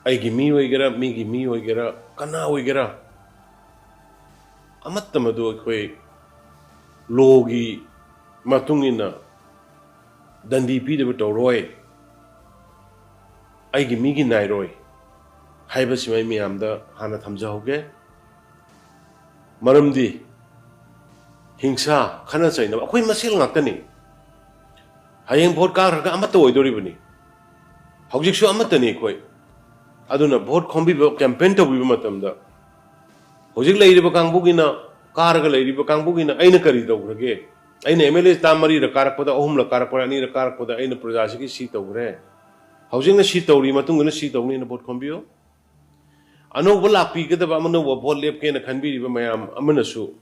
ꯑꯩꯒꯤ ꯃꯤ ꯑꯣꯏꯒꯦꯔꯥ, ꯃꯤꯒꯤ ꯃꯤ ꯑꯣꯏꯒꯦꯔꯥ, ꯀꯅꯥ ꯑꯣꯏꯒꯦꯔꯥ, ꯑꯃꯠꯇ ꯃꯗꯨ ꯑꯩꯈꯣꯏ ꯂꯣꯒꯤ ꯃꯇꯨꯡ ꯏꯟꯅ ꯗꯟꯗꯤ ꯄꯤꯗꯕ ꯇꯧꯔꯣꯏ, ꯑꯩꯒꯤ ꯃꯤꯒꯤ ꯅꯥꯏꯔꯣꯏ ꯍꯥꯏꯕꯁꯤꯃ ꯑꯩ ꯃꯌꯥꯝꯗ ꯍꯥꯟꯅ ꯊꯝꯖꯍꯧꯒꯦ꯫ ꯃꯔꯝꯗꯤ ꯍꯤꯡꯁꯥ, ꯈꯠꯅ ꯆꯩꯅꯕ ꯑꯩꯈꯣꯏ ꯃꯁꯦꯜ ꯉꯥꯛꯇꯅꯤ꯫ ꯍꯌꯦꯡ ꯚꯣꯠ ꯀꯥꯈ꯭ꯔꯒ ꯑꯃꯠꯇ ꯑꯣꯏꯗꯣꯔꯤꯕꯅꯤ꯫ ꯍꯧꯖꯤꯛꯁꯨ ꯑꯃꯠꯇꯅꯤ ꯑꯩꯈꯣꯏ꯫ ꯑꯗꯨꯅ ꯚꯣꯠ ꯈꯣꯝꯕꯤꯕ, ꯀꯦꯝꯄꯦꯟ ꯇꯧꯕꯤꯕ ꯃꯇꯝꯗ ꯍꯧꯖꯤꯛ ꯂꯩꯔꯤꯕ ꯀꯥꯡꯕꯨꯒꯤꯅ, ꯀꯥꯔꯒ ꯂꯩꯔꯤꯕ ꯀꯥꯡꯕꯨꯒꯤꯅ "ꯑꯩꯅ ꯀꯔꯤ ꯇꯧꯈ꯭ꯔꯒꯦ? ꯑꯩꯅ ꯑꯦꯝ ꯑꯦꯜ ꯑꯦ ꯇꯥꯝ ꯃꯔꯤꯔꯛ ꯀꯥꯔꯛꯄꯗ, ꯑꯍꯨꯝꯂꯛ ꯀꯥꯔꯛꯄꯗ, ꯑꯅꯤꯔꯛ ꯀꯥꯔꯛꯄꯗ ꯑꯩꯅ ꯄ꯭ꯔꯖꯥꯁꯤꯒꯤ ꯁꯤ ꯇꯧꯈ꯭ꯔꯦ, ꯍꯧꯖꯤꯛꯅ ꯁꯤ ꯇꯧꯔꯤ, ꯃꯇꯨꯡꯗꯅ ꯁꯤ ꯇꯧꯅꯤꯅ" ꯚꯣꯠ ꯈꯣꯝꯕꯤꯌꯨ꯫ ꯑꯅꯧꯕ ꯂꯥꯛꯄꯤꯒꯗꯕ, ꯑꯅꯧꯕ ꯚꯣꯠ ꯂꯦꯞꯀꯦꯅ ꯈꯟꯕꯤꯔꯤꯕ ꯃꯌꯥꯝ ꯑꯃꯅꯁꯨ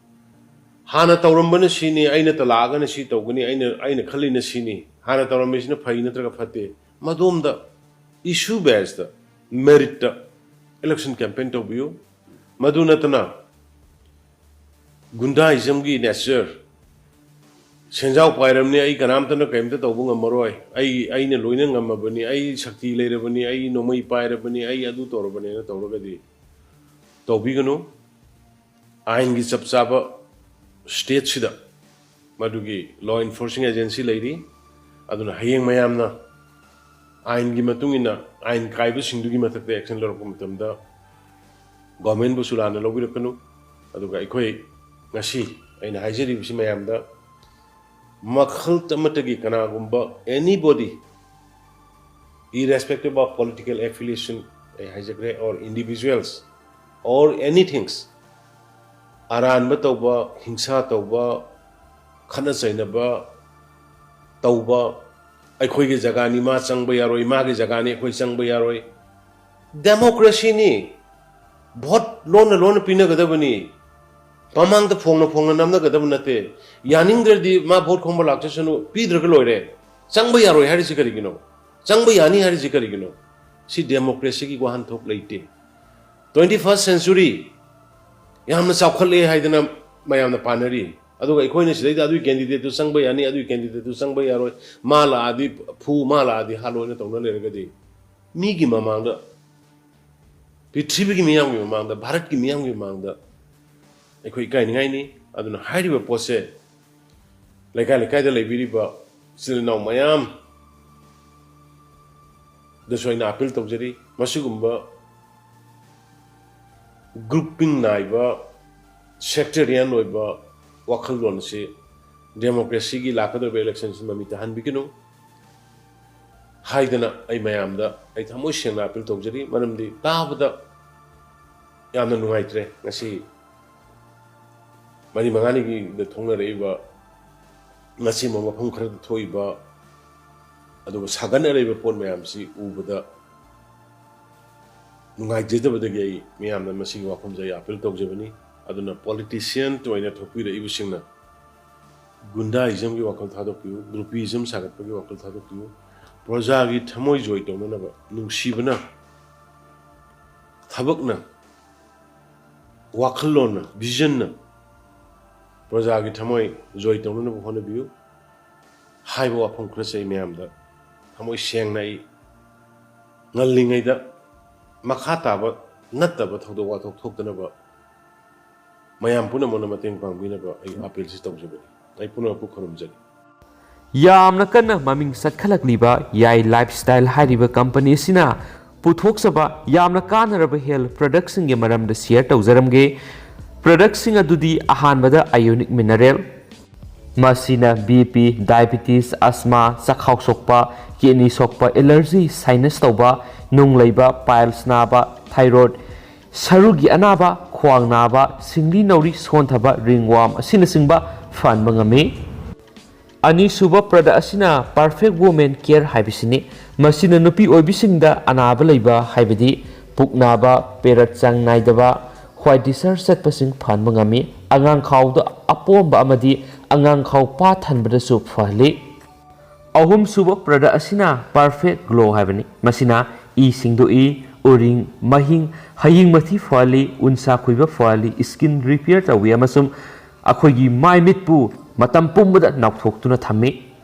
ꯍꯥꯟꯅ ꯇꯧꯔꯝꯕꯅ ꯁꯤꯅꯤ, ꯑꯩꯅ ꯇꯂꯥꯛꯑꯒꯅ ꯁꯤ ꯇꯧꯒꯅꯤ, ꯑꯩꯅ, ꯑꯩꯅ ꯈꯜꯂꯤꯅ ꯁꯤꯅꯤ, ꯍꯥꯟꯅ ꯇꯧꯔꯝꯃꯤꯁꯤꯅ ꯐꯩ ꯅꯠꯇ꯭ꯔꯒ ꯐꯠꯇꯦ, ꯃꯗꯣꯝꯗ ꯏꯁꯨ ꯕꯦꯁꯇ, ꯃꯦꯔꯤꯠꯇ ꯏꯂꯦꯛꯁꯟ ꯀꯦꯝꯄꯦꯟ ꯇꯧꯕꯤꯌꯨ꯫ ꯃꯗꯨ ꯅꯠꯇꯅ ꯒꯨꯟꯗꯥꯏꯖꯝꯒꯤ ꯅꯦꯆꯔ, "ꯁꯦꯟꯖꯥꯎ ꯄꯥꯏꯔꯕꯅꯤ, ꯑꯩ ꯀꯅꯥꯝꯇꯅ ꯀꯔꯤꯝꯇ ꯇꯧꯕ ꯉꯝꯃꯔꯣꯏ, ꯑꯩ, ꯑꯩꯅ ꯂꯣꯏꯅ ꯉꯝꯃꯕꯅꯤ, ꯑꯩ ꯁꯛꯇꯤ ꯂꯩꯔꯕꯅꯤ, ꯑꯩ ꯅꯣꯡꯃꯩ ꯄꯥꯏꯔꯕꯅꯤ, ꯑꯩ ꯑꯗꯨ ꯇꯧꯔꯕꯅꯦꯅ" ꯇꯧꯔꯒꯗꯤ ꯇꯧꯕꯤꯒꯅꯨ꯫ ꯑꯥꯏꯟꯒꯤ ꯆꯞ ꯆꯥꯕ ꯁ꯭ꯇꯦꯠꯁꯤꯗ ꯃꯗꯨꯒꯤ ꯂꯣ ꯏꯟꯐꯣꯔꯁꯤꯡ ꯑꯦꯖꯦꯟꯁꯤ ꯂꯩꯔꯤ꯫ ꯑꯗꯨꯅ ꯍꯌꯦꯡ ꯃꯌꯥꯝꯅ ꯑꯥꯏꯟꯒꯤ ꯃꯇꯨꯡ ꯏꯟꯅ ꯑꯥꯏꯟ ꯀꯥꯏꯕꯁꯤꯡꯗꯨꯒꯤ ꯃꯊꯛꯇ ꯑꯦꯛꯁꯟ ꯂꯧꯔꯛꯄ ꯃꯇꯝꯗ ꯒꯣꯔꯃꯦꯟꯕꯨꯁꯨ ꯂꯥꯟꯅ ꯂꯧꯕꯤꯔꯛꯀꯅꯨ꯫ ꯑꯗꯨꯒ ꯑꯩꯈꯣꯏ ꯉꯁꯤ ꯑꯩꯅ ꯍꯥꯏꯖꯔꯤꯕꯁꯤ ꯃꯌꯥꯝꯗ, ꯃꯈꯜ ꯑꯃꯠꯇꯒꯤ ꯀꯅꯥꯒꯨꯝꯕ, anybody, irrespective of political affiliation, ꯑꯩ ꯍꯥꯏꯖꯈ꯭ꯔꯦ, or individuals, or anythings, ꯑꯔꯥꯟꯕ ꯇꯧꯕ, ꯍꯤꯡꯁꯥ ꯇꯧꯕ, ꯈꯠꯅ ꯆꯩꯅꯕ ꯇꯧꯕ, "ꯑꯩꯈꯣꯏꯒꯤ ꯖꯒꯥꯅꯤ, ꯃꯥ ꯆꯪꯕ ꯌꯥꯔꯣꯏ, ꯃꯥꯒꯤ ꯖꯒꯥꯅꯤ, ꯑꯩꯈꯣꯏ ꯆꯪꯕ ꯌꯥꯔꯣꯏ"꯫ ꯗꯦꯃꯣꯀ꯭ꯔꯦꯁꯤꯅꯤ꯫ ꯚꯣꯠ ꯂꯣꯟꯅ ꯂꯣꯟꯅ ꯄꯤꯅꯒꯗꯕꯅꯤ꯫ ꯃꯃꯥꯡꯗ ꯐꯣꯡꯅ ꯐꯣꯡꯅ ꯅꯝꯅꯒꯗꯕ ꯅꯠꯇꯦ꯫ ꯌꯥꯅꯤꯡꯗ꯭ꯔꯗꯤ ꯃꯥ ꯚꯣꯠ ꯈꯣꯝꯕ ꯂꯥꯛꯆꯁꯅꯨ, ꯄꯤꯗ꯭ꯔꯒ ꯂꯣꯏꯔꯦ꯫ ꯆꯪꯕ ꯌꯥꯔꯣꯏ ꯍꯥꯏꯔꯤꯁꯤ ꯀꯔꯤꯒꯤꯅꯣ? ꯆꯪꯕ ꯌꯥꯅꯤ ꯍꯥꯏꯔꯤꯁꯤ ꯀꯔꯤꯒꯤꯅꯣ? ꯁꯤ ꯗꯦꯃꯣꯀ꯭ꯔꯦꯁꯤꯒꯤ ꯋꯥꯍꯟꯊꯣꯛ ꯂꯩꯇꯦ꯫ Twenty first century ꯌꯥꯝꯅ ꯆꯥꯎꯈꯠꯂꯦ ꯍꯥꯏꯗꯅ ꯃꯌꯥꯝꯅ ꯄꯥꯅꯔꯤ꯫ ꯑꯗꯨꯒ ꯑꯩꯈꯣꯏꯅ ꯁꯤꯗꯩꯗ "ꯑꯗꯨꯒꯤ ꯀꯦꯟꯗꯤꯗꯦꯠꯇꯨ ꯆꯪꯕ ꯌꯥꯅꯤ, ꯑꯗꯨꯒꯤ ꯀꯦꯟꯗꯤꯗꯦꯠꯇꯨ ꯆꯪꯕ ꯌꯥꯔꯣꯏ, ꯃꯥ ꯂꯥꯛꯑꯗꯤ ꯐꯨ, ꯃꯥ ꯂꯥꯛꯑꯗꯤ ꯍꯥꯠꯂꯣꯅ" ꯇꯧꯅ ꯂꯩꯔꯒꯗꯤ, ꯃꯤꯒꯤ ꯃꯃꯥꯡꯗ, ꯄ꯭ꯔꯤꯊꯤꯕꯤꯒꯤ ꯃꯤꯌꯥꯝꯒꯤ ꯃꯃꯥꯡꯗ, ꯚꯥꯔꯠꯀꯤ ꯃꯤꯌꯥꯝꯒꯤ ꯃꯃꯥꯡꯗ ꯑꯩꯈꯣꯏ ꯏꯀꯥꯏꯅꯤꯡꯉꯥꯏꯅꯤ꯫ ꯑꯗꯨꯅ ꯍꯥꯏꯔꯤꯕ ꯄꯣꯠꯁꯦ ꯂꯩꯀꯥꯏ ꯂꯩꯀꯥꯏꯗ ꯂꯩꯕꯤꯔꯤꯕ ꯏꯆꯤꯜ ꯏꯅꯥꯎ ꯃꯌꯥꯝꯗꯁꯨ ꯑꯩꯅ ꯑꯥꯄꯤꯜ ꯇꯧꯖꯔꯤ꯫ ꯃꯁꯤꯒꯨꯝꯕ ꯒ꯭ꯔꯨꯞꯄꯤꯡ ꯅꯥꯏꯕ, ꯁꯦꯛꯇꯔꯤꯌꯟ ꯑꯣꯏꯕ ꯋꯥꯈꯜꯂꯣꯟ ꯑꯁꯤ ꯗꯦꯃꯣꯀ꯭ꯔꯦꯁꯤꯒꯤ ꯂꯥꯛꯀꯗꯧꯔꯤꯕ ꯏꯂꯦꯛꯁꯟꯁꯤ ꯃꯃꯤ ꯇꯥꯍꯟꯕꯤꯒꯅꯨ ꯍꯥꯏꯗꯅ ꯑꯩ ꯃꯌꯥꯝꯗ ꯑꯩ ꯊꯃꯣꯏ ꯁꯦꯡꯅ ꯑꯥꯄꯤꯜ ꯇꯧꯖꯔꯤ꯫ ꯃꯔꯝꯗꯤ ꯇꯥꯕꯗ ꯌꯥꯝꯅ ꯅꯨꯡꯉꯥꯏꯇ꯭ꯔꯦ꯫ ꯉꯁꯤ ꯃꯔꯤ ꯃꯉꯥꯅꯤꯒꯤꯗ ꯊꯣꯛꯅꯔꯛꯏꯕ, ꯉꯁꯤꯃꯛ ꯃꯐꯝ ꯈꯔꯗ ꯊꯣꯛꯏꯕ, ꯑꯗꯨꯒ ꯁꯥꯒꯠꯅꯔꯛꯏꯕ ꯄꯣꯠ ꯃꯌꯥꯝꯁꯤ ꯎꯕꯗ ꯅꯨꯡꯉꯥꯏꯖꯗꯕꯗꯒꯤ ꯑꯩ ꯃꯤꯌꯥꯝꯅ ꯃꯁꯤꯒꯤ ꯋꯥꯐꯝꯁꯦ ꯑꯩ ꯑꯥꯄꯤꯜ ꯇꯧꯖꯕꯅꯤ꯫ ꯑꯗꯨꯅ ꯄꯣꯂꯤꯇꯤꯁꯤꯌꯟ ꯑꯣꯏꯅ ꯊꯣꯛꯄꯤꯔꯛꯏꯕꯁꯤꯡꯅ ꯒꯨꯟꯗꯥꯏꯖꯝꯒꯤ ꯋꯥꯈꯜ ꯊꯥꯗꯣꯛꯄꯤꯌꯨ, ꯒ꯭ꯔꯨꯄꯤꯖꯝ ꯁꯥꯒꯠꯄꯒꯤ ꯋꯥꯈꯜ ꯊꯥꯗꯣꯛꯄꯤꯌꯨ, ꯄ꯭ꯔꯖꯥꯒꯤ ꯊꯃꯣꯏ ꯖꯣꯏ ꯇꯧꯅꯅꯕ ꯅꯨꯡꯁꯤꯕꯅ, ꯊꯕꯛꯅ, ꯋꯥꯈꯜꯂꯣꯟꯅ, ꯚꯤꯖꯟꯅ ꯄ꯭ꯔꯖꯥꯒꯤ ꯊꯃꯣꯏ ꯖꯣꯏ ꯇꯧꯅꯅꯕ ꯍꯣꯠꯅꯕꯤꯌꯨ ꯍꯥꯏꯕ ꯋꯥꯐꯝ ꯈꯔꯁꯦ ꯑꯩ ꯃꯌꯥꯝꯗ ꯊꯃꯣꯏ ꯁꯦꯡꯅ ꯑꯩ ꯉꯜꯂꯤꯉꯩꯗ ꯃꯈꯥ ꯇꯥꯕ ꯅꯠꯇꯕ ꯊꯧꯗꯣꯛ ꯋꯥꯊꯣꯛ ꯊꯣꯛꯇꯅꯕ ꯃꯌꯥꯝ ꯄꯨꯝꯅꯃꯛꯅ ꯃꯇꯦꯡ ꯄꯥꯡꯕꯤꯅꯕ ꯑꯩ ꯑꯥꯄꯤꯜꯁꯤ ꯇꯧꯖꯕꯅꯤ꯫ ꯑꯩ ꯄꯨꯝꯅꯃꯛꯄꯨ ꯈꯨꯔꯨꯝꯖꯔꯤ꯫ ꯌꯥꯝꯅ ꯀꯟꯅ ꯃꯃꯤꯡ ꯆꯠꯈꯠꯂꯛꯂꯤꯕ ꯌꯥꯏ ꯂꯥꯏꯐꯁ꯭ꯇꯥꯏꯜ ꯍꯥꯏꯔꯤꯕ ꯀꯝꯄꯅꯤ ꯑꯁꯤꯅ ꯄꯨꯊꯣꯛꯆꯕ ꯌꯥꯝꯅ ꯀꯥꯟꯅꯔꯕ ꯍꯦꯜꯊ ꯄ꯭ꯔꯗꯛꯁꯤꯡꯒꯤ ꯃꯔꯝꯗ ꯁꯤꯌꯔ ꯇꯧꯖꯔꯝꯒꯦ꯫ ꯄ꯭ꯔꯗꯛꯁꯤꯡ ꯑꯗꯨꯗꯤ ꯑꯍꯥꯟꯕꯗ ꯑꯥꯏꯑꯣꯅꯤꯛ ꯃꯤꯅꯔꯦꯜ, ꯃꯁꯤꯅ ꯕꯤ ꯄꯤ, ꯗꯥꯏꯕꯤꯇꯤꯁ, ꯑꯁꯃꯥ, ꯆꯈꯥꯎ ꯁꯣꯛꯄ, ꯀꯤꯗꯅꯤ ꯁꯣꯛꯄ, ꯑꯦꯂꯔꯖꯤ, ꯁꯥꯏꯅꯁ ꯇꯧꯕ, ꯅꯨꯡ ꯂꯩꯕ, ꯄꯥꯏꯜꯁ ꯅꯥꯕ, ꯊꯥꯏꯔꯣꯏꯗ, ꯁꯔꯨꯒꯤ ꯑꯅꯥꯕ, ꯈ꯭ꯋꯥꯡ ꯅꯥꯕ, ꯁꯤꯡꯂꯤ ꯅꯥꯎꯔꯤ ꯁꯣꯟꯊꯕ, ꯔꯤꯡꯋꯥꯝ ꯑꯁꯤꯅꯆꯤꯡꯕ ꯐꯍꯟꯕ ꯉꯝꯃꯤ꯫ ꯑꯅꯤꯁꯨꯕ ꯄ꯭ꯔꯗꯛ ꯑꯁꯤꯅ ꯄꯔꯐꯦꯛ ꯋꯨꯃꯦꯟ ꯀꯦꯌꯔ ꯍꯥꯏꯕꯁꯤꯅꯤ꯫ ꯃꯁꯤꯅ ꯅꯨꯄꯤ ꯑꯣꯏꯕꯤꯁꯤꯡꯗ ꯑꯅꯥꯕ ꯂꯩꯕ, ꯍꯥꯏꯕꯗꯤ ꯄꯨꯛ ꯅꯥꯕ, ꯄꯦꯔꯠ ꯆꯥꯡ ꯅꯥꯏꯗꯕ, ꯍ꯭ꯋꯥꯏꯠ ꯗꯤꯁꯆꯥꯔꯖ ꯆꯠꯄꯁꯤꯡ ꯐꯍꯟꯕ ꯉꯝꯃꯤ꯫ ꯑꯉꯥꯡꯈꯥꯎꯗ ꯑꯄꯣꯝꯕ ꯑꯃꯗꯤ ꯑꯉꯥꯡꯈꯥꯎ ꯄꯥꯊꯟꯕꯗꯁꯨ ꯐꯍꯜꯂꯤ꯫ ꯑꯍꯨꯝꯁꯨꯕ ꯄ꯭ꯔꯗꯛ ꯑꯁꯤꯅ ꯄꯔꯐꯦꯛ ꯒ꯭ꯂꯣ ꯍꯥꯏꯕꯅꯤ꯫ ꯃꯁꯤꯅ ꯏ ꯁꯦꯡꯗꯣꯛꯏ, ꯎꯔꯤꯡ, ꯃꯍꯤꯡ, ꯍꯌꯤꯡ ꯃꯊꯤ ꯐꯍꯜꯂꯤ, ꯎꯟꯁꯥ ꯈꯣꯏꯕ ꯐꯍꯜꯂꯤ, ꯁ꯭ꯀꯤꯟ ꯔꯤꯄꯤꯌꯔ ꯇꯧꯏ ꯑꯃꯁꯨꯡ ꯑꯩꯈꯣꯏꯒꯤ ꯃꯥꯏ ꯃꯤꯠꯄꯨ ꯃꯇꯝ ꯄꯨꯝꯕꯗ ꯅꯧꯊꯣꯛꯇꯨꯅ ꯊꯝꯃꯤ꯫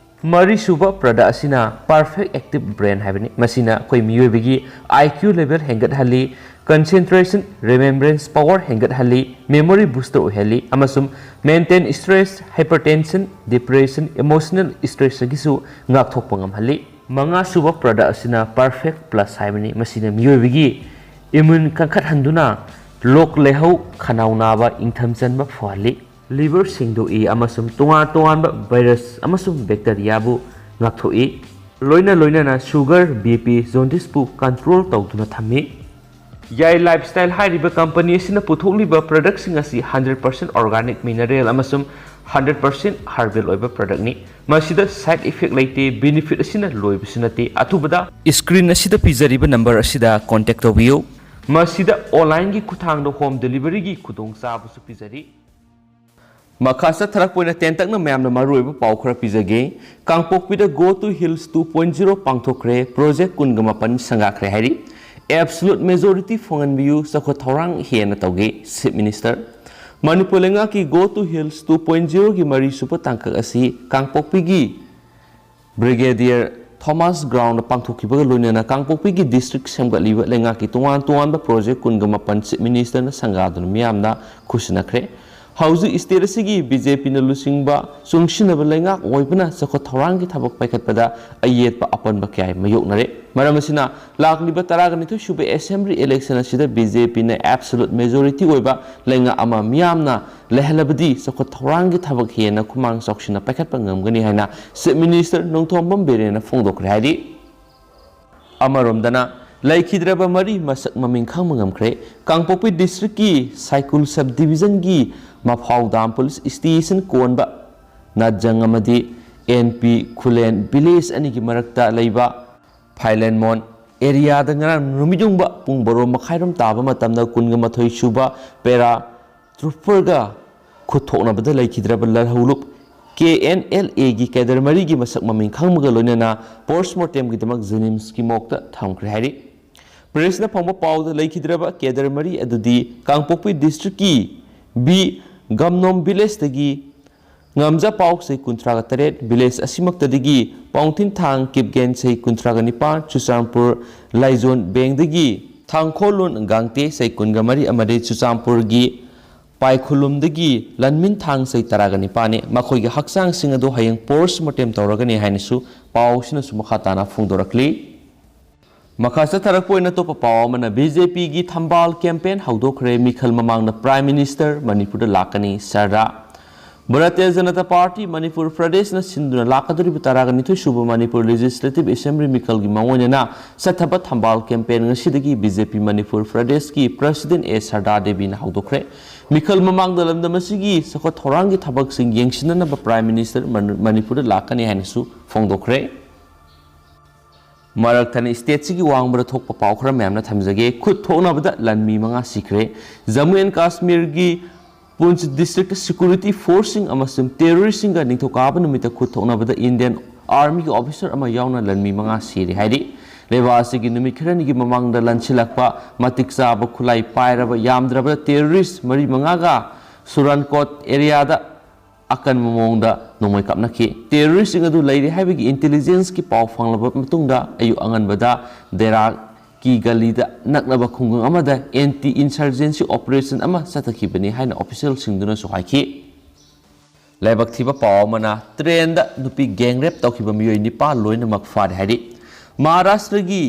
ꯃꯔꯤꯁꯨꯕ product ꯑꯁꯤꯅ Perfect Active Brain ꯍꯥꯏꯕꯅꯤ꯫ ꯃꯁꯤꯅ ꯑꯩꯈꯣꯏ ꯃꯤꯑꯣꯏꯕꯒꯤ I Q level ꯍꯦꯟꯒꯠꯍꯜꯂꯤ, concentration, remembrance power ꯍꯦꯟꯒꯠꯍꯜꯂꯤ, memory booster ꯑꯣꯏꯍꯜꯂꯤ ꯑꯃꯁꯨꯡ mental stress, hypertension, depression, emotional stressꯇꯒꯤꯁꯨ ꯉꯥꯛꯊꯣꯛꯄ ꯉꯝꯍꯜꯂꯤ꯫ ꯃꯉꯥꯁꯨꯕ product ꯑꯁꯤꯅ Perfect Plus ꯍꯥꯏꯕꯅꯤ꯫ ꯃꯁꯤꯅ ꯃꯤꯑꯣꯏꯕꯒꯤ immune ꯀꯟꯈꯠꯍꯟꯗꯨꯅ ꯂꯣꯛ ꯂꯥꯏꯍꯧ, ꯈꯅꯥꯎ ꯅꯥꯕ, ꯏꯪꯊꯝ ꯆꯟꯕ ꯐꯍꯜꯂꯤ꯫ Liver ꯁꯦꯡꯗꯣꯛꯏ ꯑꯃꯁꯨꯡ ꯇꯣꯉꯥꯟ ꯇꯣꯉꯥꯟꯕ virus ꯑꯃꯁꯨꯡ bacteriaꯕꯨ ꯉꯥꯛꯊꯣꯛꯏ꯫ ꯂꯣꯏꯅ ꯂꯣꯏꯅꯅ sugar, BP, jaundiceꯄꯨ control ꯇꯧꯗꯨꯅ ꯊꯝꯃꯤ꯫ ꯌꯥꯏ Lifestyle ꯍꯥꯏꯔꯤꯕ company ꯑꯁꯤꯅ ꯄꯨꯊꯣꯛꯂꯤꯕ productꯁꯤꯡ ꯑꯁꯤ hundred percent organic mineral ꯑꯃꯁꯨꯡ hundred percent herbal ꯑꯣꯏꯕ productꯅꯤ꯫ ꯃꯁꯤꯗ side effect ꯂꯩꯇꯦ, benefit ꯑꯁꯤꯅ ꯂꯣꯏꯕꯁꯨ ꯅꯠꯇꯦ꯫ ꯑꯊꯨꯕꯗ screen ꯑꯁꯤꯗ ꯄꯤꯖꯔꯤꯕ number ꯑꯁꯤꯗ contact ꯇꯧꯕꯤꯌꯨ꯫ ꯃꯁꯤꯗ onlineꯒꯤ ꯈꯨꯠꯊꯥꯡꯗ home deliveryꯒꯤ ꯈꯨꯗꯣꯡꯆꯥꯕꯁꯨ ꯄꯤꯖꯔꯤ꯫ ꯃꯈꯥ ꯆꯠꯊꯔꯛꯄ ꯑꯣꯏꯅ ꯇꯦꯟꯇꯛꯅ ꯃꯌꯥꯝꯅ ꯃꯔꯨꯑꯣꯏꯕ ꯄꯥꯎ ꯈꯔ ꯄꯤꯖꯒꯦ꯫ ꯀꯥꯡꯄꯣꯛꯄꯤꯗ Go to Hills two point zero ꯄꯥꯡꯊꯣꯛꯈ꯭ꯔꯦ, project ꯀꯨꯟꯒ ꯃꯥꯄꯟ ꯁꯪꯒꯥꯈ꯭ꯔꯦ ꯍꯥꯏꯔꯤ꯫ Absolute majority ꯐꯪꯍꯟꯕꯤꯌꯨ, ꯆꯥꯎꯈꯠ ꯊꯧꯔꯥꯡ ꯍꯦꯟꯅ ꯇꯧꯒꯦ, Chief Minister꯫ ꯃꯅꯤꯄꯨꯔ ꯂꯩꯉꯥꯛꯀꯤ Go to Hills two point zeroꯒꯤ ꯃꯔꯤꯁꯨꯕ ꯇꯥꯡꯀꯛ ꯑꯁꯤ ꯀꯥꯡꯄꯣꯛꯄꯤꯒꯤ Brigadier Thomas Groundꯗ ꯄꯥꯡꯊꯣꯛꯈꯤꯕꯒ ꯂꯣꯏꯅꯅ ꯀꯥꯡꯄꯣꯛꯄꯤꯒꯤ district ꯁꯦꯝꯒꯠꯂꯤꯕ ꯂꯩꯉꯥꯛꯀꯤ ꯇꯣꯉꯥꯟ ꯇꯣꯉꯥꯟꯕ project ꯀꯨꯟꯒ ꯃꯥꯄꯟ Chief Ministerꯅ ꯁꯪꯒꯥꯗꯨꯅ ꯃꯤꯌꯥꯝꯅ ꯈꯨꯠꯁꯤꯟꯅꯈ꯭ꯔꯦ꯫ ꯍꯧꯖꯤꯛ state ꯑꯁꯤꯒꯤ BJPꯅ ꯂꯨꯆꯤꯡꯕ ꯆꯨꯡꯁꯤꯟꯅꯕ ꯂꯩꯉꯥꯛ ꯑꯣꯏꯕꯅ ꯆꯥꯎꯈꯠ ꯊꯧꯔꯥꯡꯒꯤ ꯊꯕꯛ ꯄꯥꯏꯈꯠꯄꯗ ꯑꯌꯦꯠꯄ ꯑꯄꯟꯕ ꯀꯌꯥ ꯃꯥꯌꯣꯛꯅꯔꯦ꯫ ꯃꯔꯝ ꯑꯁꯤꯅ ꯂꯥꯛꯂꯤꯕ ꯇꯔꯥꯒ ꯅꯤꯊꯣꯏ ꯁꯨꯕ assembly election ꯑꯁꯤꯗ BJPꯅ absolute majority ꯑꯣꯏꯕ ꯂꯩꯉꯥꯛ ꯑꯃ ꯃꯤꯌꯥꯝꯅ ꯂꯩꯍꯜꯂꯕꯗꯤ ꯆꯥꯎꯈꯠ ꯊꯧꯔꯥꯡꯒꯤ ꯊꯕꯛ ꯍꯦꯟꯅ ꯈꯨꯃꯥꯡ ꯆꯥꯎꯁꯤꯟꯅ ꯄꯥꯏꯈꯠꯄ ꯉꯝꯒꯅꯤ ꯍꯥꯏꯅ Chief Minister ꯅꯣꯡꯊꯣꯝꯕꯝ ꯕꯤꯔꯦꯟꯅ ꯐꯣꯡꯗꯣꯛꯈ꯭ꯔꯦ ꯍꯥꯏꯔꯤ꯫ ꯑꯃꯔꯣꯝꯗꯅ, ꯂꯩꯈꯤꯗ꯭ꯔꯕ ꯃꯔꯤ ꯃꯁꯛ ꯃꯃꯤꯡ ꯈꯪꯕ ꯉꯝꯈ꯭ꯔꯦ꯫ ꯀꯥꯡꯄꯣꯛꯄꯤ districtꯀꯤ ꯁꯥꯏꯀꯨꯜ sub divisionꯒꯤ ꯃꯐꯥꯎ dam police station ꯀꯣꯟꯕ ꯅꯥꯠꯖꯪ ꯑꯃꯗꯤ NP ꯈꯨꯂꯦꯟ village ꯑꯅꯤꯒꯤ ꯃꯔꯛꯇ ꯂꯩꯕ ꯐꯥꯏꯂꯦꯟꯃꯣꯟ areaꯗ ꯉꯔꯥꯡ ꯅꯨꯃꯤꯠꯌꯨꯡꯕ ꯄꯨꯡ ꯕꯥꯔꯣ ꯃꯈꯥꯏꯔꯣꯝ ꯇꯥꯕ ꯃꯇꯝꯗ ꯀꯨꯟꯒ ꯃꯥꯊꯣꯏ ꯁꯨꯕ para trooperꯒ ꯈꯨꯠ ꯊꯣꯛꯅꯕꯗ ꯂꯩꯈꯤꯗ꯭ꯔꯕ ꯂꯥꯜꯍꯧꯂꯨꯞ KNLAꯒꯤ cadre ꯃꯔꯤꯒꯤ ꯃꯁꯛ ꯃꯃꯤꯡ ꯈꯪꯕꯒ ꯂꯣꯏꯅꯅ post mortemꯒꯤꯗꯃꯛ JNIMSꯀꯤ morgueꯇ ꯊꯝꯈ꯭ꯔꯦ ꯍꯥꯏꯔꯤ꯫ Pressꯅ ꯐꯪꯕ ꯄꯥꯎꯗ ꯂꯩꯈꯤꯗ꯭ꯔꯕ cadre ꯃꯔꯤ ꯑꯗꯨꯗꯤ ꯀꯥꯡꯄꯣꯛꯄꯤ districtꯀꯤ B ꯒꯝꯅꯣꯝ villageꯇꯒꯤ ꯉꯝꯖ ꯄꯥꯎ ꯆꯍꯤ ꯀꯨꯟꯊ꯭ꯔꯥꯒ ꯇꯔꯦꯠ, ꯚꯤꯂꯦꯖ ꯑꯁꯤꯃꯛꯇꯗꯒꯤ ꯄꯥꯎꯊꯤꯟ ꯊꯥꯡ ꯀꯤꯞꯒꯦꯟ ꯆꯍꯤ ꯀꯨꯟꯊ꯭ꯔꯥꯒ ꯅꯤꯄꯥꯟ, ꯆꯨꯔꯆꯥꯟꯄꯨꯔ ꯂꯥꯏꯖꯣꯟ ꯕꯦꯡꯗꯒꯤ ꯊꯥꯡꯈꯣꯜꯂꯣꯟ ꯒꯥꯡꯇꯦ ꯆꯍꯤ ꯀꯨꯟꯒ ꯃꯔꯤ ꯑꯃꯗꯤ ꯆꯨꯔꯆꯥꯟꯄꯨꯔꯒꯤ ꯄꯥꯏꯈꯨꯂꯨꯝꯗꯒꯤ ꯂꯟꯃꯤꯟ ꯊꯥꯡ ꯆꯍꯤ ꯇꯔꯥꯒ ꯅꯤꯄꯥꯟꯅꯤ꯫ ꯃꯈꯣꯏꯒꯤ ꯍꯛꯆꯥꯡꯁꯤꯡ ꯑꯗꯨ ꯍꯌꯦꯡ ꯄꯣꯁꯃꯣꯔꯇꯦꯝ ꯇꯧꯔꯒꯅꯤ ꯍꯥꯏꯅꯁꯨ ꯄꯥꯎꯁꯤꯅꯁꯨ ꯃꯈꯥ ꯇꯥꯅ ꯐꯣꯡꯗꯣꯔꯛꯂꯤ꯫ ꯃꯈꯥ ꯆꯠꯊꯔꯛꯄ ꯑꯣꯏꯅ ꯑꯇꯣꯞꯄ ꯄꯥꯎ ꯑꯃꯅ, ꯕꯤ ꯖꯦ ꯄꯤꯒꯤ ꯊꯝꯕꯥꯜ ꯀꯦꯝꯄꯦꯟ ꯍꯧꯗꯣꯛꯈ꯭ꯔꯦ, ꯃꯤꯈꯜ ꯃꯃꯥꯡꯗ ꯄ꯭ꯔꯥꯏꯝ ꯃꯤꯅꯤꯁꯇꯔ ꯃꯅꯤꯄꯨꯔꯗ ꯂꯥꯛꯀꯅꯤ ꯁꯔꯗꯥ꯫ ꯚꯥꯔꯇꯤꯌ ꯖꯅꯇꯥ ꯄꯥꯔꯇꯤ ꯃꯅꯤꯄꯨꯔ ꯄ꯭ꯔꯗꯦꯁꯅ ꯁꯤꯟꯗꯨꯅ ꯂꯥꯛꯀꯗꯧꯔꯤꯕ ꯇꯔꯥꯒ ꯅꯤꯊꯣꯏ ꯁꯨꯕ ꯃꯅꯤꯄꯨꯔ ꯂꯦꯖꯤꯁꯂꯦꯇꯤꯚ ꯑꯦꯁꯦꯝꯕ꯭ꯂꯤ ꯃꯤꯈꯜꯒꯤ ꯃꯥꯡꯑꯣꯏꯅꯅ ꯆꯠꯊꯕ ꯊꯝꯕꯥꯜ ꯀꯦꯝꯄꯦꯟ ꯉꯁꯤꯗꯒꯤ ꯕꯤ ꯖꯦ ꯄꯤ ꯃꯅꯤꯄꯨꯔ ꯄ꯭ꯔꯗꯦꯁꯀꯤ ꯄ꯭ꯔꯁꯤꯗꯦꯟ ꯑꯦ ꯁꯔꯗꯥ ꯗꯦꯕꯤꯅ ꯍꯧꯗꯣꯛꯈ꯭ꯔꯦ꯫ ꯃꯤꯈꯜ ꯃꯃꯥꯡꯗ ꯂꯝꯗꯝ ꯑꯁꯤꯒꯤ ꯆꯥꯎꯈꯠ ꯊꯧꯔꯥꯡꯒꯤ ꯊꯕꯛꯁꯤꯡ ꯌꯦꯡꯁꯤꯟꯅꯅꯕ ꯄ꯭ꯔꯥꯏꯝ ꯃꯤꯅꯤꯁꯇꯔ ꯃꯅꯤ-, ꯃꯅꯤꯄꯨꯔꯗ ꯂꯥꯛꯀꯅꯤ ꯍꯥꯏꯅꯁꯨ ꯐꯣꯡꯗꯣꯛꯈ꯭ꯔꯦ꯫ ꯃꯔꯛ ꯊꯠꯅ ꯁ꯭ꯇꯦꯠꯁꯤꯒꯤ ꯋꯥꯡꯃꯗ ꯊꯣꯛꯄ ꯄꯥꯎ ꯈꯔ ꯃꯌꯥꯝꯅ ꯊꯝꯖꯒꯦ꯫ ꯈꯨꯠ ꯊꯣꯛꯅꯕꯗ ꯂꯟꯃꯤ ꯃꯉꯥ ꯁꯤꯈ꯭ꯔꯦ꯫ ꯖꯝꯃꯨ ꯑꯦꯟ ꯀꯥꯁꯃꯤꯔꯒꯤ ꯄꯨꯟꯆ ꯗꯤꯁꯇ꯭ꯔꯤꯛꯇ ꯁꯦꯀ꯭ꯌꯨꯔꯤꯇꯤ ꯐꯣꯔꯁꯁꯤꯡ ꯑꯃꯁꯨꯡ ꯇꯦꯔꯣꯔꯤꯁꯁꯤꯡꯒ ꯅꯤꯡꯊꯧꯀꯥꯕ ꯅꯨꯃꯤꯠꯇ ꯈꯨꯠ ꯊꯣꯛꯅꯕꯗ ꯏꯟꯗꯤꯌꯟ ꯑꯥꯔꯃꯤꯒꯤ ꯑꯣꯐꯤꯁꯔ ꯑꯃ ꯌꯥꯎꯅ ꯂꯟꯃꯤ ꯃꯉꯥ ꯁꯤꯔꯦ ꯍꯥꯏꯔꯤ꯫ ꯂꯩꯕꯥꯛ ꯑꯁꯤꯒꯤ ꯅꯨꯃꯤꯠ ꯈꯔꯅꯤꯒꯤ ꯃꯃꯥꯡꯗ ꯂꯟꯁꯤꯜꯂꯛꯄ ꯃꯇꯤꯛ ꯆꯥꯕ ꯈꯨꯠꯂꯥꯏ ꯄꯥꯏꯔꯕ ꯌꯥꯝꯗ꯭ꯔꯕꯗ ꯇꯦꯔꯣꯔꯤꯁ ꯃꯔꯤ ꯃꯉꯥꯒ ꯁꯨꯔꯥꯟꯀꯣꯠ ꯑꯦꯔꯤꯌꯥꯗ ꯑꯀꯟꯕ ꯃꯑꯣꯡꯗ ꯅꯣꯡꯃꯩ ꯀꯥꯞꯅꯈꯤ꯫ ꯇꯦꯔꯣꯔꯤꯁꯁꯤꯡ ꯑꯗꯨ ꯂꯩꯔꯦ ꯍꯥꯏꯕꯒꯤ ꯏꯟꯇꯦꯂꯤꯖꯦꯟꯁꯀꯤ ꯄꯥꯎ ꯐꯪꯂꯕ ꯃꯇꯨꯡꯗ ꯑꯌꯨꯛ ꯑꯉꯟꯕꯗ ꯗꯦꯔꯥ ꯀꯤ ꯒꯂꯤꯗ ꯅꯛꯅꯕ ꯈꯨꯡꯒꯪ ꯑꯃꯗ ꯑꯦꯟꯇꯤ ꯏꯟꯁꯔꯖꯦꯟꯁꯤ ꯑꯣꯄꯔꯦꯁꯟ ꯑꯃ ꯆꯠꯊꯈꯤꯕꯅꯤ ꯍꯥꯏꯅ ꯑꯣꯐꯤꯁꯤꯌꯦꯜꯁꯤꯡꯗꯨꯅꯁꯨ ꯍꯥꯏꯈꯤ꯫ ꯂꯥꯏꯕꯛ ꯊꯤꯕ ꯄꯥꯎ ꯑꯃꯅ, ꯇ꯭ꯔꯦꯟꯗ ꯅꯨꯄꯤ ꯒꯦꯡ ꯔꯦꯞ ꯇꯧꯈꯤꯕ ꯃꯤꯑꯣꯏ ꯅꯤꯄꯥꯟ ꯂꯣꯏꯅꯃꯛ ꯐꯥꯔꯦ ꯍꯥꯏꯔꯤ꯫ ꯃꯍꯥꯔꯥꯁꯇ꯭ꯔꯒꯤ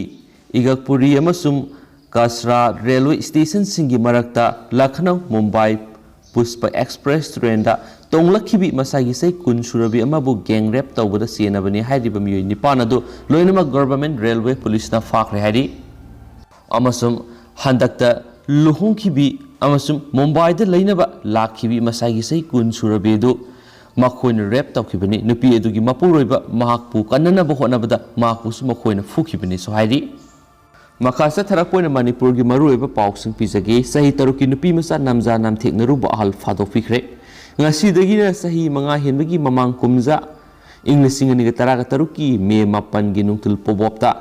ꯏꯒꯛꯄꯨꯔꯤ ꯑꯃꯁꯨꯡ ꯀꯁꯔꯥ ꯔꯦꯜꯋꯦ ꯁ꯭ꯇꯦꯁꯟꯁꯤꯡꯒꯤ ꯃꯔꯛꯇ ꯂꯈꯅꯧ ꯃꯨꯝꯕꯥꯏ ꯄꯨꯁꯄ ꯑꯦꯛꯁꯄ꯭ꯔꯦꯁ ꯇ꯭ꯔꯦꯟꯗ ꯇꯣꯡꯂꯛꯈꯤꯕꯤ ꯃꯁꯥꯒꯤ ꯆꯍꯤ ꯀꯨꯟ ꯁꯨꯔꯕꯤ ꯑꯃꯕꯨ ꯒꯦꯡ ꯔꯦꯞ ꯇꯧꯕꯗ ꯆꯦꯟꯅꯕꯅꯤ ꯍꯥꯏꯔꯤꯕ ꯃꯤꯑꯣꯏ ꯅꯤꯄꯥꯟ ꯑꯗꯨ ꯂꯣꯏꯅꯃꯛ ꯒꯚꯔꯟꯃꯦꯟꯠ ꯔꯦꯜꯋꯦ ꯄꯨꯂꯤꯁꯅ ꯐꯥꯈ꯭ꯔꯦ ꯍꯥꯏꯔꯤ꯫ ꯑꯃꯁꯨꯡ ꯍꯟꯗꯛꯇ ꯂꯨꯍꯣꯡꯈꯤꯕꯤ ꯑꯃꯁꯨꯡ ꯃꯨꯝꯕꯥꯏꯗ ꯂꯩꯅꯕ ꯂꯥꯛꯈꯤꯕꯤ ꯃꯁꯥꯒꯤ ꯆꯍꯤ ꯀꯨꯟ ꯁꯨꯔꯕꯤ ꯑꯗꯨ ꯃꯈꯣꯏꯅ ꯔꯦꯞ ꯇꯧꯈꯤꯕꯅꯤ꯫ ꯅꯨꯄꯤ ꯑꯗꯨꯒꯤ ꯃꯄꯨꯔꯣꯏꯕ ꯃꯍꯥꯛꯄꯨ ꯀꯟꯅꯅꯕ ꯍꯣꯠꯅꯕꯗ ꯃꯍꯥꯛꯄꯨꯁꯨ ꯃꯈꯣꯏꯅ ꯐꯨꯈꯤꯕꯅꯤꯁꯨ ꯍꯥꯏꯔꯤ꯫ ꯃꯈꯥ ꯆꯠꯊꯔꯛꯄ ꯑꯣꯏꯅ ꯃꯅꯤꯄꯨꯔꯒꯤ ꯃꯔꯨꯑꯣꯏꯕ ꯄꯥꯎꯁꯤꯡ ꯄꯤꯖꯒꯦ꯫ ꯆꯍꯤ ꯇꯔꯨꯛꯀꯤ ꯅꯨꯄꯤ ꯃꯆꯥ ꯅꯝꯖꯥ ꯅꯝꯊꯦꯛꯅꯔꯨꯕ ꯑꯍꯜ ꯐꯥꯗꯣꯛꯄꯤꯈ꯭ꯔꯦ꯫ ꯉꯁꯤꯗꯒꯤꯅ ꯆꯍꯤ ꯃꯉꯥ ꯍꯦꯟꯕꯒꯤ ꯃꯃꯥꯡ ꯀꯨꯝꯖꯥ ꯏꯪ ꯂꯤꯁꯤꯡ ꯑꯅꯤꯒ ꯇꯔꯥꯒ ꯇꯔꯨꯛꯀꯤ ꯃꯦ ꯃꯥꯄꯟꯒꯤ ꯅꯨꯡꯊꯤꯜ ꯄꯣꯕꯣꯞꯇ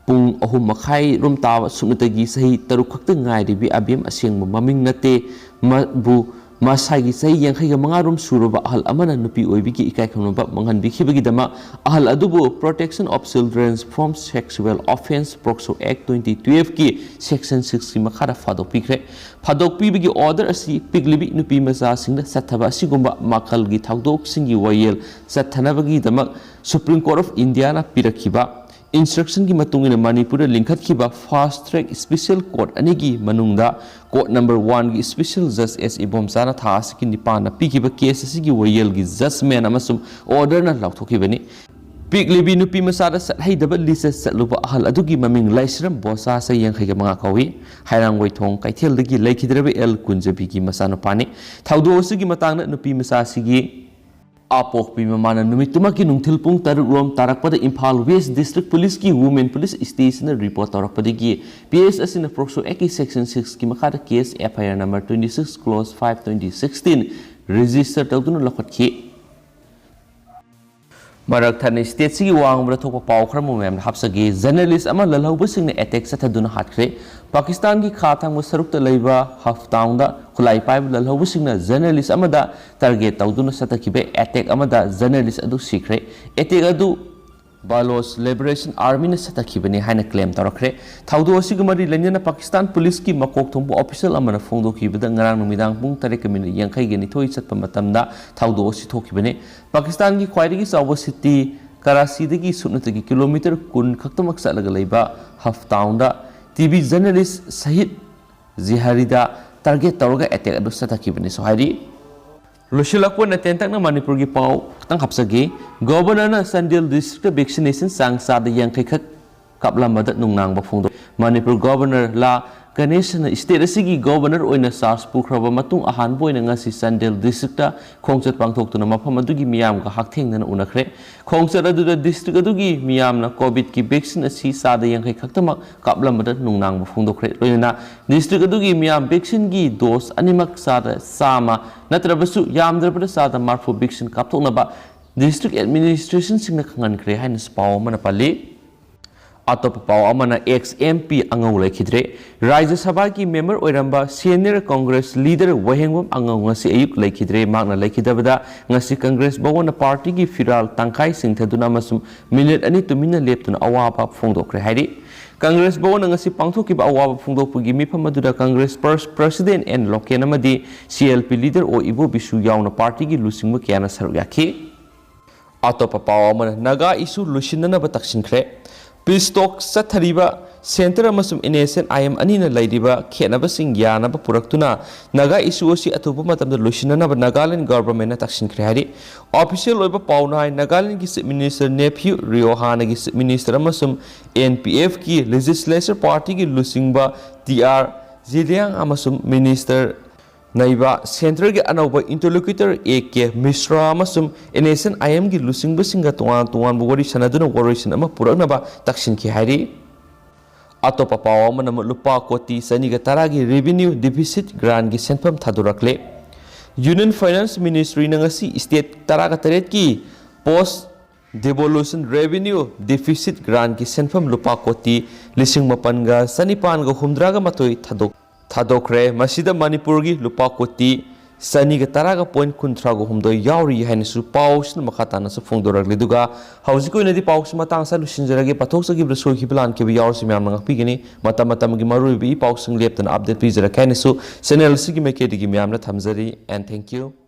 ꯄꯨꯡ ꯑꯍꯨꯝ ꯃꯈꯥꯏ ꯔꯣꯝ ꯇꯥꯕ ꯁꯨꯞꯅꯇꯒꯤ ꯆꯍꯤ ꯇꯔꯨꯛ ꯈꯛꯇ ꯉꯥꯏꯔꯤꯕꯤ ꯑꯕꯦꯝ, ꯑꯁꯦꯡꯕ ꯃꯃꯤꯡ ꯅꯠꯇꯦ, ꯃꯕꯨ ꯃꯁꯥꯒꯤ ꯆꯍꯤ ꯌꯥꯡꯈꯩꯒ ꯃꯉꯥ ꯔꯣꯝ ꯁꯨꯔꯕ ꯑꯍꯜ ꯑꯃꯅ ꯅꯨꯄꯤ ꯑꯣꯏꯕꯤꯒꯤ ꯏꯀꯥꯏ ꯈꯨꯝꯅꯕ ꯃꯥꯡꯍꯟꯕꯤꯈꯤꯕꯒꯤꯗꯃꯛ ꯑꯍꯜ ꯑꯗꯨꯕꯨ Protection of Children from Sexual Offence, POCSO Act twenty twelve ꯀꯤ Section six ꯀꯤ ꯃꯈꯥꯗ ꯐꯥꯗꯣꯛꯄꯤꯈ꯭ꯔꯦ꯫ ꯐꯥꯗꯣꯛꯄꯤꯕꯒꯤ order ꯑꯁꯤ ꯄꯤꯛꯂꯤꯕꯤ ꯅꯨꯄꯤ ꯃꯆꯥꯁꯤꯡꯗ ꯆꯠꯊꯕ ꯑꯁꯤꯒꯨꯝꯕ ꯃꯈꯜꯒꯤ ꯊꯧꯗꯣꯛꯁꯤꯡꯒꯤ ꯋꯥꯌꯦꯜ ꯆꯠꯊꯅꯕꯒꯤꯗꯃꯛ Supreme Court of Indiaꯅ ꯄꯤꯔꯛꯈꯤꯕ instructionꯒꯤ ꯃꯇꯨꯡ ꯏꯟꯅ ꯃꯅꯤꯄꯨꯔꯗ ꯂꯤꯡꯈꯠꯈꯤꯕ Fast Track Special Court ꯑꯅꯤꯒꯤ ꯃꯅꯨꯡꯗ Court number one ꯒꯤ Special Judge S ꯏꯕꯣꯝꯆꯥꯅ ꯊꯥ ꯑꯁꯤꯒꯤ ꯅꯤꯄꯥꯟꯗ ꯄꯤꯈꯤꯕ case ꯑꯁꯤꯒꯤ ꯋꯥꯌꯦꯜꯒꯤ judgment ꯑꯃꯁꯨꯡ orderꯅ ꯂꯥꯎꯊꯣꯛꯈꯤꯕꯅꯤ꯫ ꯄꯤꯛꯂꯤꯕꯤ ꯅꯨꯄꯤ ꯃꯆꯥꯗ ꯆꯠꯍꯩꯗꯕ ꯂꯤꯆꯠ ꯆꯠꯂꯨꯕ ꯑꯍꯜ ꯑꯗꯨꯒꯤ ꯃꯃꯤꯡ ꯂꯥꯏꯁ꯭ꯔꯝ ꯕꯣꯁꯥ, ꯆꯍꯤ ꯌꯥꯡꯈꯩꯒ ꯃꯉꯥ ꯀꯧꯏ꯫ ꯍꯩꯔꯥꯡꯒꯣꯏꯊꯣꯡ ꯀꯩꯊꯦꯜꯗꯒꯤ ꯂꯩꯈꯤꯗ꯭ꯔꯕ ꯑꯦꯜ ꯀꯨꯟꯖꯕꯤꯒꯤ ꯃꯆꯥꯅꯨꯄꯥꯅꯤ꯫ ꯊꯧꯗꯣꯛ ꯑꯁꯤꯒꯤ ꯃꯇꯥꯡꯗ ꯅꯨꯄꯤ ꯃꯆꯥ ꯑꯁꯤꯒꯤ ꯑꯄꯣꯛꯄꯤ ꯃꯃꯥꯅ ꯅꯨꯃꯤꯠꯇꯨꯃꯛꯀꯤ ꯅꯨꯡꯊꯤꯜ ꯄꯨꯡ ꯇꯔꯨꯛ ꯔꯣꯝ ꯇꯥꯔꯛꯄꯗ Imphal West District Policeꯀꯤ Women Police Stationꯅ report ꯇꯧꯔꯛꯄꯗꯒꯤ POCSO Actꯀꯤ Section sixꯀꯤ ꯃꯈꯥꯗ case F I R number twenty six clause five twenty sixteen register ꯇꯧꯗꯨꯅ ꯂꯧꯈꯠꯈꯤ꯫ ꯃꯔꯛ ꯊꯠꯅ stateꯁꯤꯒꯤ ꯋꯥ ꯉꯥꯡꯕꯗ ꯊꯣꯛꯄ ꯄꯥꯎ ꯈꯔ ꯑꯃꯨꯛ ꯃꯌꯥꯝꯗ ꯍꯥꯞꯆꯒꯦ꯫ Journalist ꯑꯃ ꯂꯜꯍꯧꯕꯁꯤꯡꯅ attack ꯆꯠꯊꯗꯨꯅ ꯍꯥꯠꯈ꯭ꯔꯦ꯫ ꯄꯥꯀꯤꯁꯇꯥꯟꯒꯤ ꯈꯥ ꯊꯪꯕ ꯁꯔꯨꯛꯇ ꯂꯩꯕ ꯍꯐꯇꯥꯎꯟꯗ ꯈꯨꯠꯂꯥꯏ ꯄꯥꯏꯕ ꯂꯜꯍꯧꯕꯁꯤꯡꯅ journalist ꯑꯃꯗ target ꯇꯧꯗꯨꯅ ꯆꯠꯊꯈꯤꯕ attack ꯑꯃꯗ journalist ꯑꯗꯨ ꯁꯤꯈ꯭ꯔꯦ꯫ Attack ꯑꯗꯨ Baloch Liberation Armyꯅ ꯆꯠꯊꯈꯤꯕꯅꯤ ꯍꯥꯏꯅ claim ꯇꯧꯔꯛꯈ꯭ꯔꯦ꯫ ꯊꯧꯗꯣꯛ ꯑꯁꯤꯒ ꯃꯔꯤ ꯂꯩꯅꯅ ꯄꯥꯀꯤꯁꯇꯥꯟ policeꯀꯤ ꯃꯀꯣꯛ ꯊꯣꯡꯕ official ꯑꯃꯅ ꯐꯣꯡꯗꯣꯛꯈꯤꯕꯗ ꯉꯔꯥꯡ ꯅꯨꯃꯤꯗꯥꯡ ꯄꯨꯡ ꯇꯔꯦꯠꯀ minute ꯌꯥꯡꯈꯩꯒ ꯅꯤꯊꯣꯏ ꯆꯠꯄ ꯃꯇꯝꯗ ꯊꯧꯗꯣꯛ ꯑꯁꯤ ꯊꯣꯛꯈꯤꯕꯅꯤ꯫ ꯄꯥꯀꯤꯁꯇꯥꯟꯒꯤ ꯈ꯭ꯋꯥꯏꯗꯒꯤ ꯆꯥꯎꯕ city ꯀꯔꯥꯆꯤꯗꯒꯤ ꯁꯨꯞꯅꯇꯒꯤ kilometre ꯀꯨꯟ ꯈꯛꯇꯃꯛ ꯆꯠꯂꯒ ꯂꯩꯕ ꯍꯐꯇꯥꯎꯟꯗ TV journalist ꯁꯍꯤꯗ ꯖꯤꯍꯥꯔꯤꯗ target ꯇꯧꯔꯒ attack ꯑꯗꯨ ꯆꯠꯊꯈꯤꯕꯅꯤꯁꯨ ꯍꯥꯏꯔꯤ꯫ ꯂꯣꯏꯁꯤꯜꯂꯛꯄ ꯑꯣꯏꯅ ꯇꯦꯟꯇꯛꯅ ꯃꯅꯤꯄꯨꯔꯒꯤ ꯄꯥꯎ ꯈꯛꯇꯪ ꯍꯥꯞꯆꯒꯦ꯫ Governorꯅ ꯆꯥꯟꯗꯦꯜ districtꯇ vaccination ꯆꯥꯡ ꯆꯥꯗ ꯌꯥꯡꯈꯩ ꯈꯛ ꯀꯥꯞꯂꯝꯕꯗ ꯅꯨꯡꯅꯥꯡꯕ ꯐꯣꯡꯗꯣꯛ꯫ ꯃꯅꯤꯄꯨꯔ Governor ꯂꯥ ꯒꯅꯦꯁꯅ state ꯑꯁꯤꯒꯤ Governor ꯑꯣꯏꯅ charge ꯄꯨꯈ꯭ꯔꯕ ꯃꯇꯨꯡ ꯑꯍꯥꯟꯕ ꯑꯣꯏꯅ ꯉꯁꯤ ꯆꯥꯟꯗꯦꯜ districtꯇ ꯈꯣꯡꯆꯠ ꯄꯥꯡꯊꯣꯛꯇꯨꯅ ꯃꯐꯝ ꯑꯗꯨꯒꯤ ꯃꯤꯌꯥꯝꯒ ꯍꯛꯊꯦꯡꯅꯅ ꯎꯅꯈ꯭ꯔꯦ꯫ ꯈꯣꯡꯆꯠ ꯑꯗꯨꯗ district ꯑꯗꯨꯒꯤ ꯃꯤꯌꯥꯝꯅ COVIDꯀꯤ vaccine ꯑꯁꯤ ꯆꯥꯗ ꯌꯥꯡꯈꯩ ꯈꯛꯇꯃꯛ ꯀꯥꯞꯂꯝꯕꯗ ꯅꯨꯡꯅꯥꯡꯕ ꯐꯣꯡꯗꯣꯛꯈ꯭ꯔꯦ꯫ ꯂꯣꯏꯅꯅ district ꯑꯗꯨꯒꯤ ꯃꯤꯌꯥꯝ vaccineꯒꯤ dose ꯑꯅꯤꯃꯛ ꯆꯥꯗ ꯆꯥꯝꯃ ꯅꯠꯇ꯭ꯔꯕꯁꯨ ꯌꯥꯝꯗ꯭ꯔꯕꯗ ꯆꯥꯗ ꯃꯔꯐꯨ vaccine ꯀꯥꯞꯊꯣꯛꯅꯕ district administrationꯁꯤꯡꯅ ꯈꯪꯍꯟꯈ꯭ꯔꯦ ꯍꯥꯏꯅꯁꯨ ꯄꯥꯎ ꯑꯃꯅ ꯄꯜꯂꯤ꯫ ꯑꯇꯣꯞꯄ ꯄꯥꯎ ꯑꯃꯅ, ex MP ꯑꯉꯧ ꯂꯩꯈꯤꯗ꯭ꯔꯦ꯫ ꯔꯥꯖ꯭ꯌ ꯁꯚꯥꯒꯤ member ꯑꯣꯏꯔꯝꯕ senior Congress leader ꯋꯥꯍꯦꯡꯕꯝ ꯑꯉꯧ ꯉꯁꯤ ꯑꯌꯨꯛ ꯂꯩꯈꯤꯗ꯭ꯔꯦ꯫ ꯃꯍꯥꯛꯅ ꯂꯩꯈꯤꯗꯕꯗ ꯉꯁꯤ Congress ꯚꯋꯟꯅ partyꯒꯤ ꯐꯤꯔꯥꯜ ꯇꯪꯈꯥꯏ ꯆꯤꯡꯊꯗꯨꯅ ꯑꯃꯁꯨꯡ minute ꯑꯅꯤ ꯇꯨꯃꯤꯟꯅ ꯂꯦꯞꯇꯨꯅ ꯑꯋꯥꯕ ꯐꯣꯡꯗꯣꯛꯈ꯭ꯔꯦ ꯍꯥꯏꯔꯤ꯫ Congress ꯚꯋꯟꯅ ꯉꯁꯤ ꯄꯥꯡꯊꯣꯛꯈꯤꯕ ꯑꯋꯥꯕ ꯐꯣꯡꯗꯣꯛꯄꯒꯤ ꯃꯤꯐꯝ ꯑꯗꯨꯗ Congress pers-, President N Loken ꯑꯃꯗꯤ CLP leader ꯑꯣ ꯏꯕꯣꯕꯤꯁꯨ ꯌꯥꯎꯅ partyꯒꯤ ꯂꯨꯆꯤꯡꯕ ꯀꯌꯥꯅ ꯁꯔꯨꯛ ꯌꯥꯈꯤ꯫ ꯑꯇꯣꯞꯄ ꯄꯥꯎ ꯑꯃꯅ, ꯅꯥꯒꯥ issue ꯂꯣꯏꯁꯤꯟꯅꯅꯕ ꯇꯛꯁꯤꯟꯈ꯭ꯔꯦ꯫ Peace talk ꯆꯠꯊꯔꯤꯕ centre ꯑꯃꯁꯨꯡ NSCN-IM ꯑꯅꯤꯅ ꯂꯩꯔꯤꯕ ꯈꯦꯠꯅꯕꯁꯤꯡ ꯌꯥꯅꯕ ꯄꯨꯔꯛꯇꯨꯅ ꯅꯥꯒꯥ issue ꯑꯁꯤ ꯑꯊꯨꯕ ꯃꯇꯝꯗ ꯂꯣꯏꯁꯤꯟꯅꯅꯕ Nagaland government-ꯅ ꯇꯛꯁꯤꯟꯈ꯭ꯔꯦ ꯍꯥꯏꯔꯤ꯫ Official ꯑꯣꯏꯕ ꯄꯥꯎꯅ ꯍꯥꯏ, ꯅꯥꯒꯥꯂꯦꯟꯒꯤ Chief Minister Neiphiu Rio, ꯍꯥꯟꯅꯒꯤ Chief Minister ꯑꯃꯁꯨꯡ NPFꯀꯤ Legislature Partyꯒꯤ ꯂꯨꯆꯤꯡꯕ ꯇꯤ ꯑꯥꯔ ꯖꯤꯂꯤꯌꯥꯡ ꯑꯃꯁꯨꯡ Minister ꯅꯩꯕ centreꯒꯤ ꯑꯅꯧꯕ interlocutor ꯑꯦ ꯀꯦ ꯃꯤꯁ꯭ꯔꯥ ꯑꯃꯁꯨꯡ NSCN-IMꯒꯤ ꯂꯨꯆꯤꯡꯕꯁꯤꯡꯒ ꯇꯣꯉꯥꯟ ꯇꯣꯉꯥꯟꯕ ꯋꯥꯔꯤ ꯁꯥꯟꯅꯗꯨꯅ ꯋꯥꯔꯣꯏꯁꯤꯟ ꯑꯃ ꯄꯨꯔꯛꯅꯕ ꯇꯛꯁꯤꯟꯈꯤ ꯍꯥꯏꯔꯤ꯫ ꯑꯇꯣꯞꯄ ꯄꯥꯎ ꯑꯃꯅ ꯑꯃꯨꯛ ꯂꯨꯄꯥ ꯀꯣꯇꯤ ꯆꯅꯤꯒ ꯇꯔꯥꯒꯤ revenue deficit grantꯀꯤ ꯁꯦꯟꯐꯝ ꯊꯥꯗꯣꯔꯛꯂꯦ꯫ Union Finance Ministryꯅ ꯉꯁꯤ state ꯇꯔꯥꯒ ꯇꯔꯦꯠꯀꯤ post devolution revenue deficit grantꯀꯤ ꯁꯦꯟꯐꯝ ꯂꯨꯄꯥ ꯀꯣꯇꯤ ꯂꯤꯁꯤꯡ ꯃꯥꯄꯟꯒ ꯆꯅꯤꯄꯥꯟꯒ ꯍꯨꯝꯗ꯭ꯔꯥꯒ ꯃꯥꯊꯣꯏ ꯊꯥꯗꯣꯛ-, ꯊꯥꯗꯣꯛꯈ꯭ꯔꯦ꯫ ꯃꯁꯤꯗ ꯃꯅꯤꯄꯨꯔꯒꯤ ꯂꯨꯄꯥ ꯀꯣꯇꯤ ꯆꯅꯤꯒ ꯇꯔꯥꯒ point ꯀꯨꯟꯊ꯭ꯔꯥꯒ ꯍꯨꯝꯗꯣꯏ ꯌꯥꯎꯔꯤ ꯍꯥꯏꯅꯁꯨ ꯄꯥꯎꯁꯤꯅ ꯃꯈꯥ ꯇꯥꯅꯁꯨ ꯐꯣꯡꯗꯣꯔꯛꯂꯤ꯫ ꯑꯗꯨꯒ ꯍꯧꯖꯤꯛꯀꯤ ꯑꯣꯏꯅꯗꯤ ꯄꯥꯎꯁꯤ ꯃꯇꯥꯡ ꯑꯁꯤꯗ ꯂꯣꯏꯁꯤꯟꯖꯔꯒꯦ꯫ ꯄꯥꯊꯣꯛꯆꯈꯤꯕꯗ ꯁꯣꯏꯈꯤꯕ ꯂꯥꯟꯈꯤꯕ ꯌꯥꯎꯔꯁꯨ ꯃꯌꯥꯝꯅ ꯉꯥꯛꯄꯤꯒꯅꯤ꯫ ꯃꯇꯝ ꯃꯇꯝꯒꯤ ꯃꯔꯨꯑꯣꯏꯕ ꯏ ꯄꯥꯎꯁꯤꯡ ꯂꯦꯞꯇꯅ update ꯄꯤꯖꯔꯛꯀꯦ ꯍꯥꯏꯅꯁꯨ channel ꯑꯁꯤꯒꯤ ꯃꯥꯏꯀꯩꯗꯒꯤ ꯃꯌꯥꯝꯅ ꯊꯝꯖꯔꯤ꯫ And thank you꯫